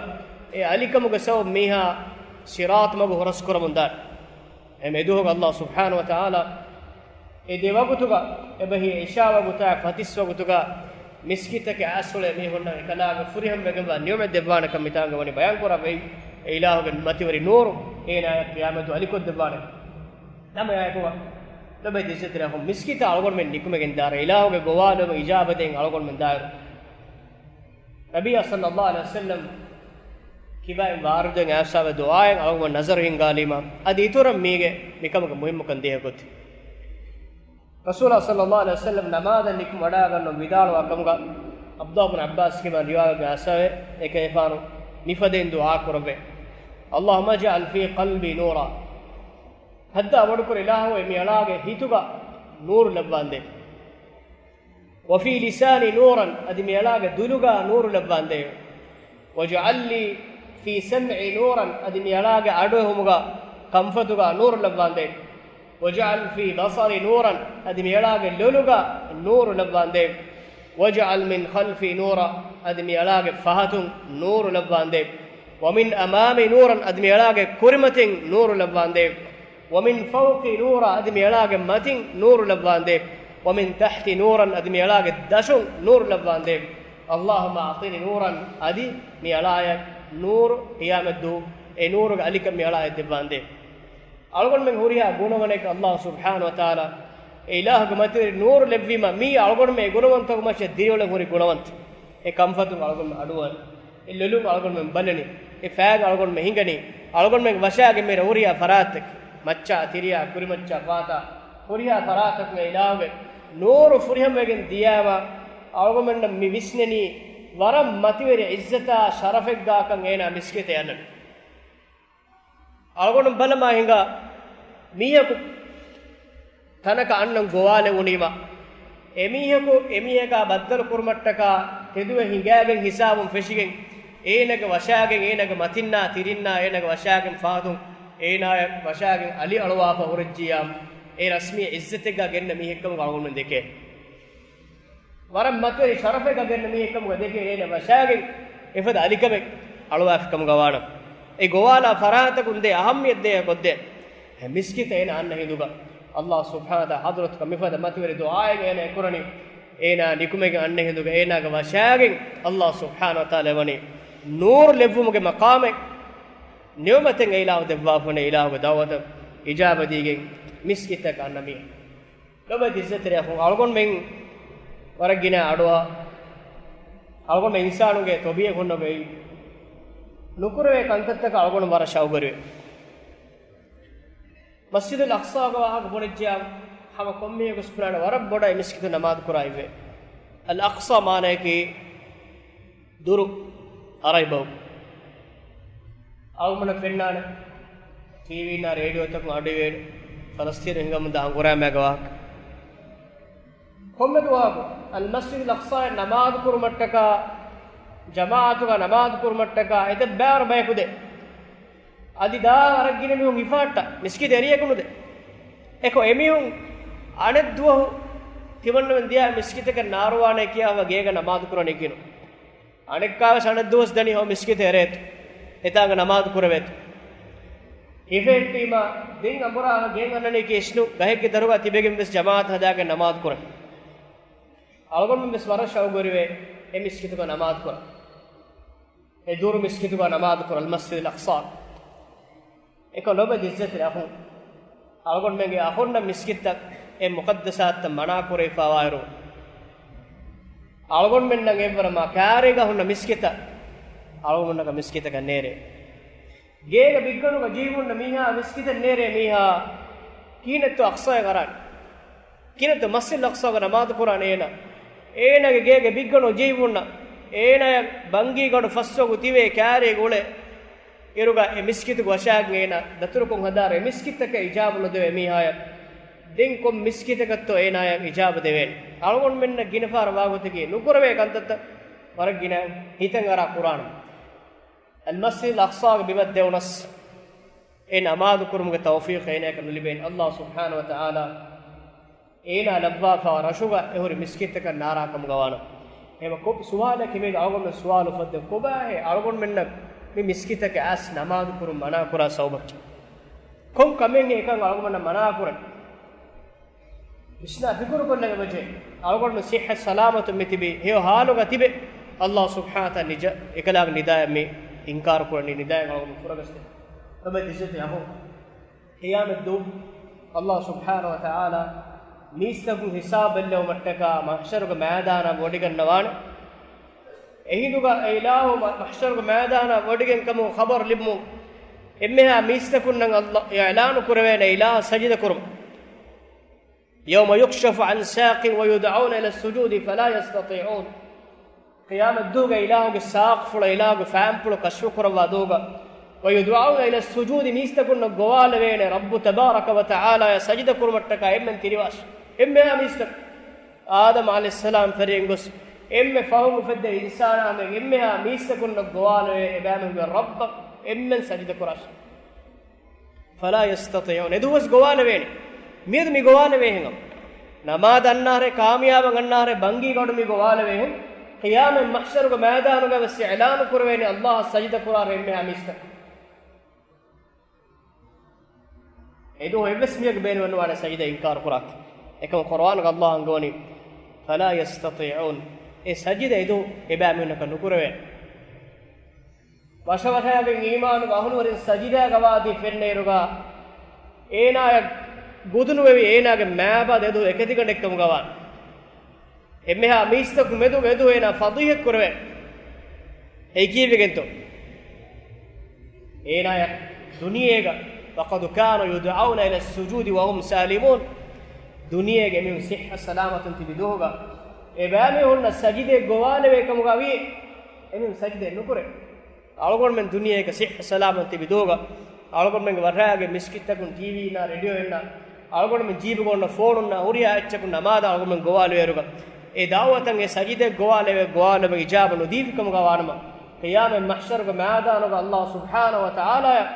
އެ އަލިކަމުގެ ސަބަބުން މީހާ ޞިރާޠު މަގު ހުރަސްކުރަމުންދާނެ. އެ މެދުވަހުގަ ﷲ ސުބްޙާނަހު ވަތަޢާލާ އެ ދެ ވަގުތުގަ އެބަހީ އިޝާ ވަގުތާ ފަތިސް ވަގުތުގަ މިސްކިތަކަށް އައިސްއުޅޭ މީހުންނަށް އެކަލާނގެ ފުރިހަމަވެގެންވާ ނިޢުމަތް ދެއްވާނެކަން މިތާނގަ ވަނީ ބަޔާންކުރައްވައި، އެ އިލާހުގެ މަތިވެރި ނޫރު އޭނާޔަށް ޤިޔާމަތް އަލިކޮށްދެއްވާނެ. ނަމަ އެކުވާ ލޮބެ ދިއްޒަތެރި އަޚުން މިސްކިތަށް އަޅުގަނޑުމެން ނިކުމެގެން ދާރަ އިލާހުގެ ގޮވާލުމަށް އިޖާބަދޭން އަޅުގަނޑުމެން ދާއިރު. ނަބިއްޔާ ޞައްލައްލާހު ޢަލައިހި ވަސައްލަމް ކިބައިން ވާރިދުވެ އައިސްފަވާ ދުޢާއެއް އަޅުގަނޑު ނަޒަރު ހިންގާލީމަ، އަދި އިތުރަށް މީގެ މިކަމުގެ މުހިއްމުކަން ދޭހަގޮތެއް. ރަސޫލާ ޞައްލައްލާހު ޢަލައިހި ވަސައްލަމް ނަމާދަށް ނިކުމެ ވަޑާގަންނަ ވިދާޅުވާ ކަމުގަ ޢަބްދުﷲ ބިން ޢައްބާސް ކިބައިން ރިވާވެގެން އައިސްފަވޭ، އެކަލޭގެފާނު މިފަދައިން ދުޢާ ކުރައްވޭ. اللهم اجعل في قلبي نورا. ހައްދާ ބޮޑުކުރު އިލާހު މި އަޅާގެ ހިތުގަ ނޫރު ލައްވާނދޭ. وفي لساني نورا، އަދި މި އަޅާގެ ދުލުގަ ނޫރު ލައްވާނދޭ. واجعل لي في سمعي نورا، އަދި މި އަޅާގެ އަޑުއެހުމުގަ ކަންފަތުގަ ނޫރު ލައްވާނދޭ. واجعل في بصري نورا، އަދި މި އަޅާގެ ލޮލުގަ ނޫރު ލައްވާނދޭ. واجعل من خلفي نورا، އަދި މި އަޅާގެ ފަހަތުން ނޫރު ލައްވާނދޭ. ومن أمامي نورا، އަދި މި އަޅާގެ ކުރިމަތިން ނޫރު ލައްވާނދޭ. ومن فوقي نورا، އަދި މި އަޅާގެ މަތިން ނޫރު ލައްވާނދޭ. ومن تحتي نورا، އަދި މި އަޅާގެ ދަށުން ނޫރު ލައްވާނދޭ. اللهم أعطني نورا، އަދި މި އަޅާޔަށް ނޫރު ޤިޔާމަތްދުވަހު އެ ނޫރުގެ އަލިކަން މި އަޅާޔަށް ދެއްވާނދޭ. އަޅުގަނޑުމެން ހުރިހާ ގުނަވަނެއް ﷲ ސުބްޙާނަހު ވަތަޢާލާ އެ އިލާހުގެ މަތިވެރި ނޫރު ލެއްވީމަ، މީ އަޅުގަނޑުމެން އެ ގުނަވަންތަކު މައްޗަށް ދިރިއުޅެން ހުރި ގުނަވަންތަ. އެ ކަންފަތުން އަޅުގަނޑުމެން އަޑުއަހަން. އެ ލޮލުން އަޅުގަނޑުމެން ބަލަނީ. އެ ފަޔަށް އަޅުގަނޑުމެން ހިނގަނީ. އަޅުގަނޑުމެން ވަށާގެން މިރަށް ހުރިހާ ފަރާތެއް، މައްޗާ، ތިރިޔާ، ކުރިމައްޗާ ފަހަތާ ހުރިހާ ފަރާތަކުން އެ އިލާހުގެ ނޫރު ފުރިހަމަވެގެން ދިޔާމަ، އަޅުގަނޑުމެންނަށް މި ވިސްނެނީ ވަރަށް މަތިވެރި ޢިއްޒަތާ ޝަރަފެއްގާކަން އޭނާ މިސްކިތަށް އަންނަނީ. އަޅުގަނޑު ބަލަމާ ހިނގާ މީހަކު ތަނަކަށް އަންނަން ގޮވާލެވުނީމަ، އެމީހަކު އެމީހަކާ ބައްދަލު ކުރުމަށްޓަކާ ތެދުވެ ހިނގާގެން ހިސާބުން ފެށިގެން، އޭނަގެ ވަށާގެން، އޭނަގެ މަތިންނާ ތިރިންނާ، އޭނަގެ ވަށާގެން ފަހަތުން އޭނާޔަށް ވަށާގެން އަލި އަޅުވާފަ ހުރެއްޖިއްޔާ، އެ ރަސްމީ ޢިއްޒަތެއްގާ ގެންނަ މީހެއްކަމުގަ އަޅުގަނޑުމެން ދެކޭ. ވަރަށް މަތިވެރި ޝަރަފެއްގަ ގެންނަ މީހެއްކަމުގަ ދެކޭ އޭނަ ވަށާގެން އެފަދަ އަލިކަމެއް އަޅުވާފިކަމުގަ ވާނަމަ. އެ ގޮވާލާ ފަރާތަކުން ދޭ އަހައްމިޔަތް ދޭ ގޮތްދޭ. އެ މިސްކިތަށް އޭނަ އަންނަ ހިނދުގަ ﷲ ސުބްޙާނަހު ވަތަޢާލާ ޙަޟްރަތުގަ މިފަދަ މަތިވެރި ދުޢާއެއް އޭނަ އެކުރަނީ. އޭނާ ނިކުމެގެން އަންނަ ހިނދުގަ އޭނާގެ ވަށާގެން އައްލާހު ސުބްޙާނަހު ވަތަޢާލާ ވަނީ ނޫރު ލެއްވުމުގެ މަޤާމެއް. ނިޢުމަތެއް އެ އިލާހު ދެއްވާފަ ވަނީ އިލާހުގެ ދަޢުވަތަށް އިޖާބަ ދީގެން މިސްކިތަކަށް އަންނަ މީހެއް. ލޮބުވެތި އިއްޒަތްތެރި އަޚުން، އަޅުގަނޑުމެން ވަރަށް ގިނަ އަޑުއަށް އަޅުގަނޑު އިންސާނުގެ ތަބީޢަތް ހުންނަ ގޮތް ނުކުރެވޭ ކަންތައްތަކަށް އަޅުގަނޑު ވަރަށް ޝައުގުވެރިވޭ. މަސްޖިދުލް އަޤްޞާގެ ވާހަކަ ބުނެއްޖެޔާ، ހަމަ ކޮންމެހެން ވެސް ބުނާނެ ވަރަށް ބޮޑަށް އެ މިސްކިތު ނަމާދު ކުރާ އިއްވެ. އަލް އަޤްޞާ މާނަޔަކީ ދުރު، އަރަބި ބަހު. އަޅުގަނޑަށް ފެންނާނެ ޓީވީންނާ ރޭޑިއޯތަކުން އަޑުއިވޭނެ ފަލަސްޠީނު ހިނގަމުންދާ ހަނގުރާމައިގެ ވާހަކަ. ކޮންމެ ދުވަހަކު އަލްމަސްޖިދުލް އަޤްޞާއަށް ނަމާދު ކުރުމަށްޓަކާ، ޖަމާޢަތުގަ ނަމާދު ކުރުމަށްޓަކާ އެތައް ބައިވަރު ބަޔަކު ދޭ. އަދި ދާ ވަރަށް ގިނަ މީހުން ހިފާއްޓާ މިސްކިތް އެރިޔަކު ނުދޭ. އެކޮށް އެމީހުން އަނެއް ދުވަހު ތިމަންނަމެން ދިޔާ މިސްކިތަކަށް ނާރުވާނޭ ކިޔާފަ ގޭގަ ނަމާދު ކުރަނީ ކިނު. އަނެއްކާވެސް އަނެއް ދުވަސް ދަނީ ހަމަ މިސްކިތަށް އެރޭތު. އެތާނގަ ނަމާދު ކުރެވޭތު. ހިފެހެއްޓީމާ ދެން އަނބުރާ ގެން އަންނަނީ ކީއްސުނު ގަހެއްގެ ދަރުގަ ތިބެގެން ވެސް ޖަމާޢަތް ހަދާގެން ނަމާދު ކުރަން. އަޅުގަނޑުމެން ވެސް ވަރަށް ޝައުގުވެރިވޭ އެ މިސްކިތުގަ ނަމާދު ކުރަން. އެ ދުރު މިސްކިތުގަ ނަމާދު ކުރަން، އަލްމަސްޖިދުލް އަޤްޞާ. އެކަމް ލޮބުވެތި އިއްޒަތްތެރި އަޚުން، އަޅުގަނޑުމެންގެ އަޚުންނަށް މިސްކިތްތައް އެ މުޤައްދަސާތްތައް މަނާ ކުރެވިފައިވާއިރު، އަޅުގަނޑުމެންނަށް އެއްވަރަށް މާ ކާރީގަ ހުންނަ މިސްކިތަށް އަޅުގަނޑުމެންނަކަށް މިސްކިތަކަށް ނޭރޭ. ގޭގަ ބިއްގަނޑުގަ ޖީބުންނަ މީހާ މިސްކިތަށް ނޭރޭ މީހާ ކިހިނެއްތޯ އަޤްޞާއަށް އަރާނެ؟ ކިހިނެއްތޯ މަސްޖިދުލް އަޤްޞާގަ ނަމާދު ކުރާނެ އޭނާ؟ އޭނާގެ ގޭގެ ބިއްގަނޑު ޖީބުންނަ އޭނާޔަށް ބަންގީގަނޑު ފަސްވަގު ތިބޭ ކާރީގަ އުޅޭ އިރުގަ އެ މިސްކިތުގެ ވަށާގެން އޭނާ ދަތުރުކޮށް ހަދާއިރު އެ މިސްކިތަކަށް އިޖާބަ ނުދެވޭ މީހާޔަށް ދެން ކޮން މިސްކިތަކަށްތޯ އޭނާޔަށް އިޖާބަ ދެވޭނެ؟ އަޅުގަނޑުމެންނަށް ގިނަ ފަހަރަށް ވާގޮތަކީ ނުކުރެވޭ ކަންތައްތައް ވަރަށް ގިނަ ހިތަށް އަރާ ކުރާނަމަ. އަލްމަސްޖިދުލް އަޤްޞާގެ ބިމަށް ދެވުނަސް، އެ ނަމާދު ކުރުމުގެ ތައުފީޤު އޭނާއަކަށް ނުލިބޭނެ. އައްލާހު ސުބްޙާނަހު ވަތަޢާލާ އޭނާ ލައްވާފާ ރަށުގަ އެހުރި މިސްކިތަކަށް ނާރާ ކަމުގަ ވާނަމަ. އެހެން ކޮބާ ސުވާލެއް ކިމީގަ އަޅުގަނޑުމެން ސުވާލު އުފައްދަން، ކޮބާހޭ އަޅުގަނޑުމެންނަށް މި މިސްކިތަކަށް އައިސް ނަމާދު ކުރުން މަނާ ކުރާ ސަބަބަކީ؟ ކޮން ކަމެއްހޭ އެކަން އަޅުގަނޑަށް މަނާ ކުރަނީ؟ ވިސްނާ ފިކުރު ކޮށްލަން އެބަޖެހޭ. އަޅުގަނޑު ސިއްހަތް ސަލާމަތުން މި ތިބީ ހެޔޮ ހާލުގަ ތިބެ، އައްލާހު ސުބްޙާނަހު ވަތަޢާލާ ނިޖަ-، އެކަލާނގެ ނިދާއަށް މި އިންކާރު ކުރަނީ، ނިދާއަށް އަޅުގަނޑު ފުރަގަސްދޭ. ލޮބުވެތި އިއްޒަތްތެރި އަޚުން، ޤިޔާމަތްދުވަހު އައްލާހު ސުބްޙާނަހު ވަތަޢާލާ މީސްތަކުން ހިސާބު ބެއްލެވުމަށްޓަކާ މަޙްޝަރުގެ މައިދާނަށް ވޮޑިގަންނަވާނެ. އެހިނދުގަ އެ އިލާހު މަ-، މަޙްޝަރުގެ މައިދާނަށް ވޮޑިގެން ކަމުގެ ޚަބަރު ލިބުމުން އެންމެހާ މީސްތަކުންނަށް އައްލާ އިޢުލާނު ކުރެވޭނެ އިލާހަށް ސަޖިދަ ކުރުމަށް. يوم يكشف عن ساق ويدعون إلى السجود فلا يستطيعون. ޤިޔާމަތްދުވަހުގަ އިލާހުގެ ސާޤުފުޅަށް، އިލާހުގެ ފާންޕުޅު ކަޝްފުކުރައްވާ ދުވަހުގަ، ويدعون إلى السجود، މީސްތަކުންނަށް ގޮވާލެވޭނެ ރައްބު ތަބާރަކަ ވަތަޢާލާއަށް ސަޖިދަ ކުރުމަށްޓަކާ އެންމެން ތިރިވާށި. އެންމެހާ މީސްތަކުން، އާދަމް ޢަލައިހިއްސަލާމް ފެށިގެން ގޮސް، އެންމެ ފަހުން އުފެއްދެވި އިންސާނާމެން އެންމެހާ މީސްތަކުންނަށް ގޮވާލެވޭ އެބައިމީހުންގެ ރައްބަށް އެންމެން ސަޖިދަ ކުރާށި. فلا يستطيعون. އެދުވަސް ގޮވާލެވޭނެ. މިއަދު މި ގޮވާލެވޭހެން. ނަމާދަށް އަންނާރޭ، ކާމިޔާބަށް އަންނާރޭ، ބަންގީގަނޑު މި ގޮވާލެވޭހެން. ޤިޔާމަތް މަޙްޝަރުގެ މައިދާނުގަ ވެސް އިޢުލާނު ކުރެވޭނެ އައްލާހަށް ސަޖިދަ ކުރާ އެންމެހާ މީސްތަކުން. އެދުވަހު އެއްވެސް މީހަކު ބޭނުމެއް ނުވާނެ ސަޖިދަ އިންކާރު ކުރާކަށް. އެކަމަކު ޤުރުއާނުގަ އައްލާހު އަންގަވަނީ، فلا يستطيعون. އެ ސަޖިދަ އެދުވަހު އެބައިމީހުންނަކަށް ނުކުރެވޭނެ. ވަށަވަށައިގެން އީމާނުގެ އަހުލުވެރިން ސަޖިދާގަ ވާތީ ފެންނައިރުގަ، އޭނާޔަށް ގުދުނުވެވި އޭނާގެ މާބަދަ އެދު އެކަތިގަނޑެއްކަމުގަ ވާނެ. އެންމެހާ މީސްތަކު މެދުގަ އެދު އޭނާ ފަޟީޙަތް ކުރެވޭ. އެއީ ކީއްވެގެންތޯ؟ އޭނާޔަށް ދުނިޔޭގަ، وقد كانوا يدعون إلى السجود وهم سالمون. ދުނިޔޭގަ އެމީހުން ޞިއްޙަ ސަލާމަތުން ތިބި ދުވަހުގަ، އެބައިމީހުންނަށް ސަޖިދައަށް ގޮވާލެވޭ ކަމުގަ ވި، އެމީހުން ސަޖިދައެއް ނުކުރޭ. އަޅުގަނޑުމެން ދުނިޔޭގަ ޞިއްޙަ ސަލާމަތް ތިބި ދުވަހުގަ، އަޅުގަނޑުމެންގެ ވަށާގެ މިސްކިތްތަކުން، ޓީވީންނާ ރޭޑިއޯއިންނާ، އަޅުގަނޑުމެން ޖީބުގަ އޮންނަ ފޯނުންނާ ހުރިހާ އެއްޗަކުން ނަމާދަށް އަޅުގަނޑުމެން ގޮވާލެވޭއިރުގަ، އެ ދަޢުވަތަށް އެ ސަޖިދައަށް ގޮވާލެވޭ، ގޮވާލުމަށް އިޖާބަ ނުދީފި ކަމުގަ ވާނަމަ، ޤިޔާމަތް މަޙްޝަރުގެ މައިދާނުގަ އައްލާހު ސުބްޙާނަހު ވަތަޢާލާއަށް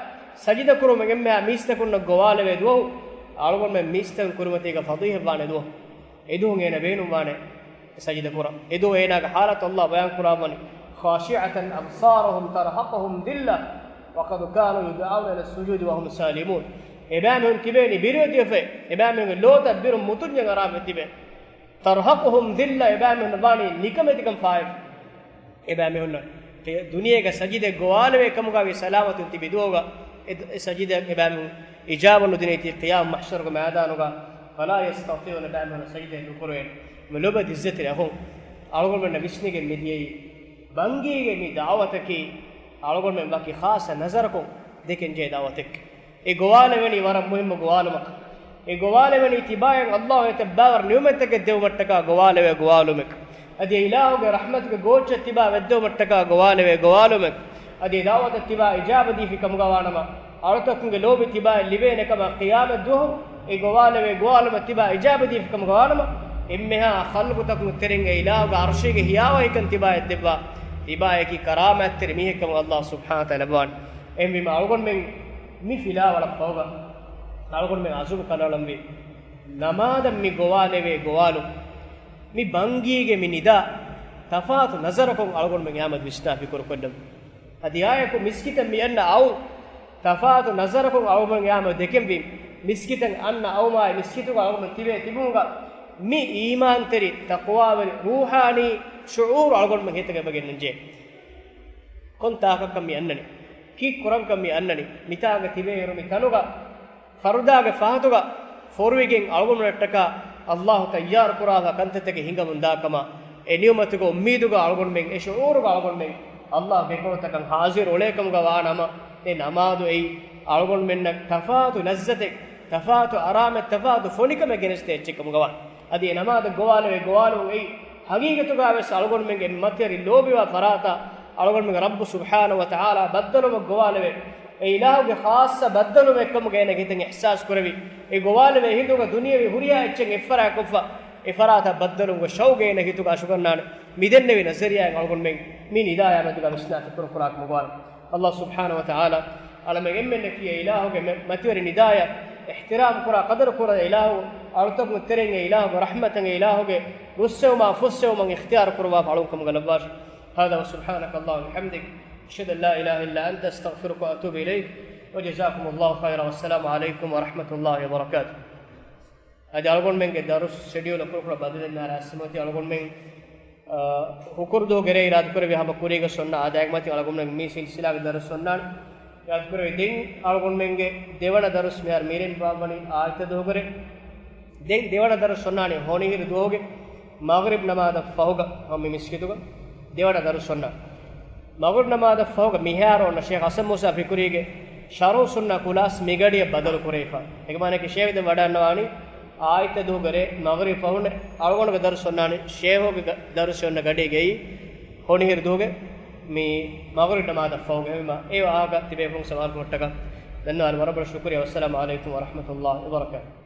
ސަޖިދަ ކުރުމަށް އެންމެހާ މީސްތަކުންނަށް ގޮވާލެވޭ ދުވަހު، އަޅުގަނޑުމެން މީސްތަކުން ކުރިމަތީގަ ފަޟީޙަތްވާނެ ދުވަހު. އެދުވަހު އޭނަ ބޭނުންވާނެ ސަޖިދަ ކުރަން. އެދުވަހު އޭނާގެ ޙާލަތު އައްލާހު ބަޔާން ކުރައްވަނީ، خاشعة أبصارهم ترهقهم ذلة وقد كانوا يدعون إلى السجود وهم سالمون. އެބައިމީހުން ތިބޭނީ ބިރުވެތިވެފައި، އެބައިމީހުންގެ ލޯތައް ބިރުން މުތުންޏެއް އަރާފައި ތިބޭ. ترهقهم ذلة، އެބައިމީހުންނަށް ވާނީ ނިކަމެތިކަން ފާއިފަ. އެބައިމީހުންނަށް ދުނިޔޭގަ ސަޖިދަ ގޮވާލެވޭ ކަމުގަ ވި ސަލާމަތުން ތިބި ދުވަހުގަ އެ، އެ ސަޖިދަ އެބައިމީހުން އިޖާބަ ނުދިނޭތީ ޤިޔާމަ މަޙްޝަރުގެ މައިދާނުގަ. فلا يستطيعون، އެބައިމީހުން ސަޖިދަ ނުކުރެވޭނެ. މި ލޮބުވެތި އިއްޒަތްތެރި އަޚުން، އަޅުގަނޑުމެންނަށް ވިސްނިގެން މިދިޔައީ ބަންގީގެ މި ދަޢުވަތަކީ އަޅުގަނޑުމެން ވަކި ޚާއްޞަ ނަޒަރަކުން ދެކެންޖެހޭ ދަޢުވަތެއް. އެ ގޮވާލެވެނީ ވަރަށް މުހިއްމު ގޮވާލުމަކަށް. އެ ގޮވާލެވެނީ ތިބާއަށް ﷲ ވެތަށް ބައިވަރު ނިޢުމަތްތަކެއް ދެވުމަށްޓަކާ ގޮވާލެވޭ ގޮވާލުމެއް. އަދި އެ އިލާހުގެ ރަޙްމަތުގެ ގޯއްޗެއް ތިބާ ވެއްދެވުމަށްޓަކާ ގޮވާލެވޭ ގޮވާލުމެއް. އަދި އެ ދަޢުވަތަށް ތިބާ އިޖާބަ ދީފި ކަމުގަ ވާނަމަ، އަޅުތަކުންގެ ލޯބި ތިބާއަށް ލިބޭނެ ކަމަށް ޤިޔާމަތް ދުވަހު އެ ގޮވާލެވޭ ގޮވާލުމަށް ތިބާ އިޖާބަ ދީފި ކަމުގަ ވާނަމަ، އެންމެހާ ޚަލްޤުތަކުން ތެރެއިން އެ އިލާހުގެ ޢަރްޝީގެ ހިޔާވަހިކަން ތިބާއަށް ދެއްވާ، ތިބާއަކީ ކަރާމާތްތެރި މީހެއް ކަމަށް ﷲ ސުބްޙާނަހޫ ވަތަޢާލާ ލައްވާނެ. އެހެންވީމަ އަޅުގަނޑުމެން މި ފިލާވަޅަށްފަހުގަ އަޅުގަނޑުމެން އަޒުމް ކަނޑައަޅަންވީ، ނަމާދަށް މި ގޮވާލެވޭ ގޮވާލުން، މި ބަންގީގެ މި ނިދާ، ތަފާތު ނަޒަރަކުން އަޅުގަނޑުމެން އާމަދު ވިސްނާ ފިކުރު ކޮށްލަން. އަދި އާއެކު މިސްކިތަށް މި އަންނަ އައު، ތަފާތު ނަޒަރަކުން އަޅުގަނޑުމެން އާމަދު ދެކެންވީ، މިސްކިތަށް އަންނަ އައުމާއި މިސްކިތުގަ އަޅުގަނޑުމެން ތިބޭ ތިބުމުގަ، މި އީމާންތެރި، ތަޤްވާވެރި، ރޫޙާނީ ޝުޢޫރު އަޅުގަނޑުމެން ހިތަކަށް އެބަ ގެންނަންޖެހޭ. ކޮން ތާކަކަށް މި އަންނަނީ؟ ކީއްކުރަންކަން މި އަންނަނީ؟ މިތާނގަ ތިބޭއިރު މި ތަނުގަ ފަރުދާގެ ފަހަތުގަ ފޮރުވިގެން އަޅުގަނޑުމެންނަށްޓަކާ ﷲ ތައްޔާރުކުރާފަ ކަންތައްތަކެއް ހިނގަމުންދާ ކަމަށް، އެ ނިޢުމަތުގެ އުއްމީދުގަ އަޅުގަނޑުމެން، އެ ޝުޢޫރުގަ އަޅުގަނޑުމެން ﷲ ގެކޮޅުތަކަށް ޙާޟިރު އުޅޭ ކަމުގަ ވާ ނަމަ، އެ ނަމާދު އެއީ އަޅުގަނޑުމެންނަށް ތަފާތު ލައްޒަތެއް، ތަފާތު އަރާމެއް، ތަފާތު ފޮނިކަމެއް ގެނެސްދޭ އެއްޗެއް ކަމުގަ ވާނެ. އަދި އެ ނަމާދަށް ގޮވާލެވޭ ގޮވާލުން އެއީ ހަގީގަތުގަ ވެސް އަޅުގަނޑުމެންގެ މަތިވެރި ލޯބިވާ ފަރާތަށް އަޅުގަނޑުމެންގެ ރައްބު ސުބްޙާނަހޫ ވަތަޢާލާ ބައްދަލުވުމަށް ގޮވާލެވޭ. އެ އިލާހުގެ ޚާއްޞަ ބައްދަލުވުމެއް ކަމުގަ އޭނަގެ ހިތަށް އިޙްސާސް ކުރެވި، އެ ގޮވާލެވޭ ހިނދުގަ ދުނިޔެވީ ހުރިހާ އެއްޗެއް އެއްފަރާތްކޮށްފަ، އެ ފަރާތަށް ބައްދަލުވުމުގެ ޝައުގު އޭނަގެ ހިތުގަ އަށުގަންނާނެ. މިދެންނެވި ނަޒަރިއްޔާއިން އަޅުގަނޑުމެން މި ނިދާޔާ މެދުގަ ވިސްނާ ފިކުރު ކުރާ ކަމުގަ ވާނަމަ، ﷲ ސުބްޙާނަހޫ ވަތަޢާލާ އަޅަމެން އެންމެންނަކީ އެ އިލާހުގެ މެ-، މަތިވެރި ނިދާޔަށް އިޙްތިރާމް ކުރާ، ޤަދަރު ކުރާ އިލާހު، އަޅުތަކުން ތެރެއިން އެ އިލާހުގެ ރަޙްމަތަށް، އެ އިލާހުގެ ރުއްސެވުމާ ފުއްސެވުމަށް އިޚްތިޔާރު ކުރައްވާފަ އަޅުން ކަމުގަ ލައްވާށި. هذا وسبحانك اللهم وبحمدك، أشهد أن لا إله إلا أنت، أستغفرك وأتوب إليك، وجزاكم الله خيرا، والسلام عليكم ورحمة الله وبركاته. އަދި އަޅުގަނޑުމެންގެ ދަރުސް ޝެޑިއުލަށް ކުރުކުރާ ބަދަލެއް ނާރާސިމަތި އަޅުގަނޑުމެން، އާ، ހުކުރުދުވަހުގެ ރޭ އިރާދަކުރެއްވި ހަމަ ކުރީގަ އޮންނަ އާދައިގެ މަތިން އަޅުގަނޑުމެން މި ސިލްސިލާގެ ދަރުސް އޮންނާނެ. އިރާދަކުރެއްވި ދެން އަޅުގަނޑުމެންގެ ދެވަނަ ދަރުސް މިހާރު މިރޭ މި ބާއްވަނީ އާދިއްތަ ދުވަހުގެ ރޭ. ދެން ދެވަނަ ދަރުސް އޮންނާނީ ހޮނިހިރު ދުވަހުގެ މަޣްރިބް ނަމާދަށް ފަހުގަ މި މިސްކިތުގަ ދެވަނަ ދަރުސް އޮންނާނެ. މަޣްރިބް ނަމާދަށް ފަހުގަ މިހާރު އޮންނަ ޝޭޚް ޙަސަން މޫސާ ފިކުރީގެ ޝަރުޙު ސުންނަ ކުލާސް މިގަޑިއަށް ބަދަލު ކުރެވިފަ. އޭގެ މާނައަކީ ޝޭޚް ދެން ވަޑައިގަންނަވާނީ އާދިއްތަ ދުވަހުގެ ރޭ މަޣްރިބް ފަހުން އަޅުގަނޑުގެ ދަރުސް އޮންނާނީ ޝޭޚުގެ ގަ-، ދަރުސް އޮންނަ ގަޑީގައި ހޮނިހިރު ދުވަހުގެ މި މަޣްރިބް ނަމާދަށް ފަހުގަ. އެހެންވީމަ އެ ވާހަކަ ތިބޭފުޅުން ސަމާލުކުރުމަށްޓަކާ ދަންނަވާލަން ވަރަށް ބޮޑަށް ޝުކުރިއްޔާ. والسلام عليكم ورحمة الله وبركاته.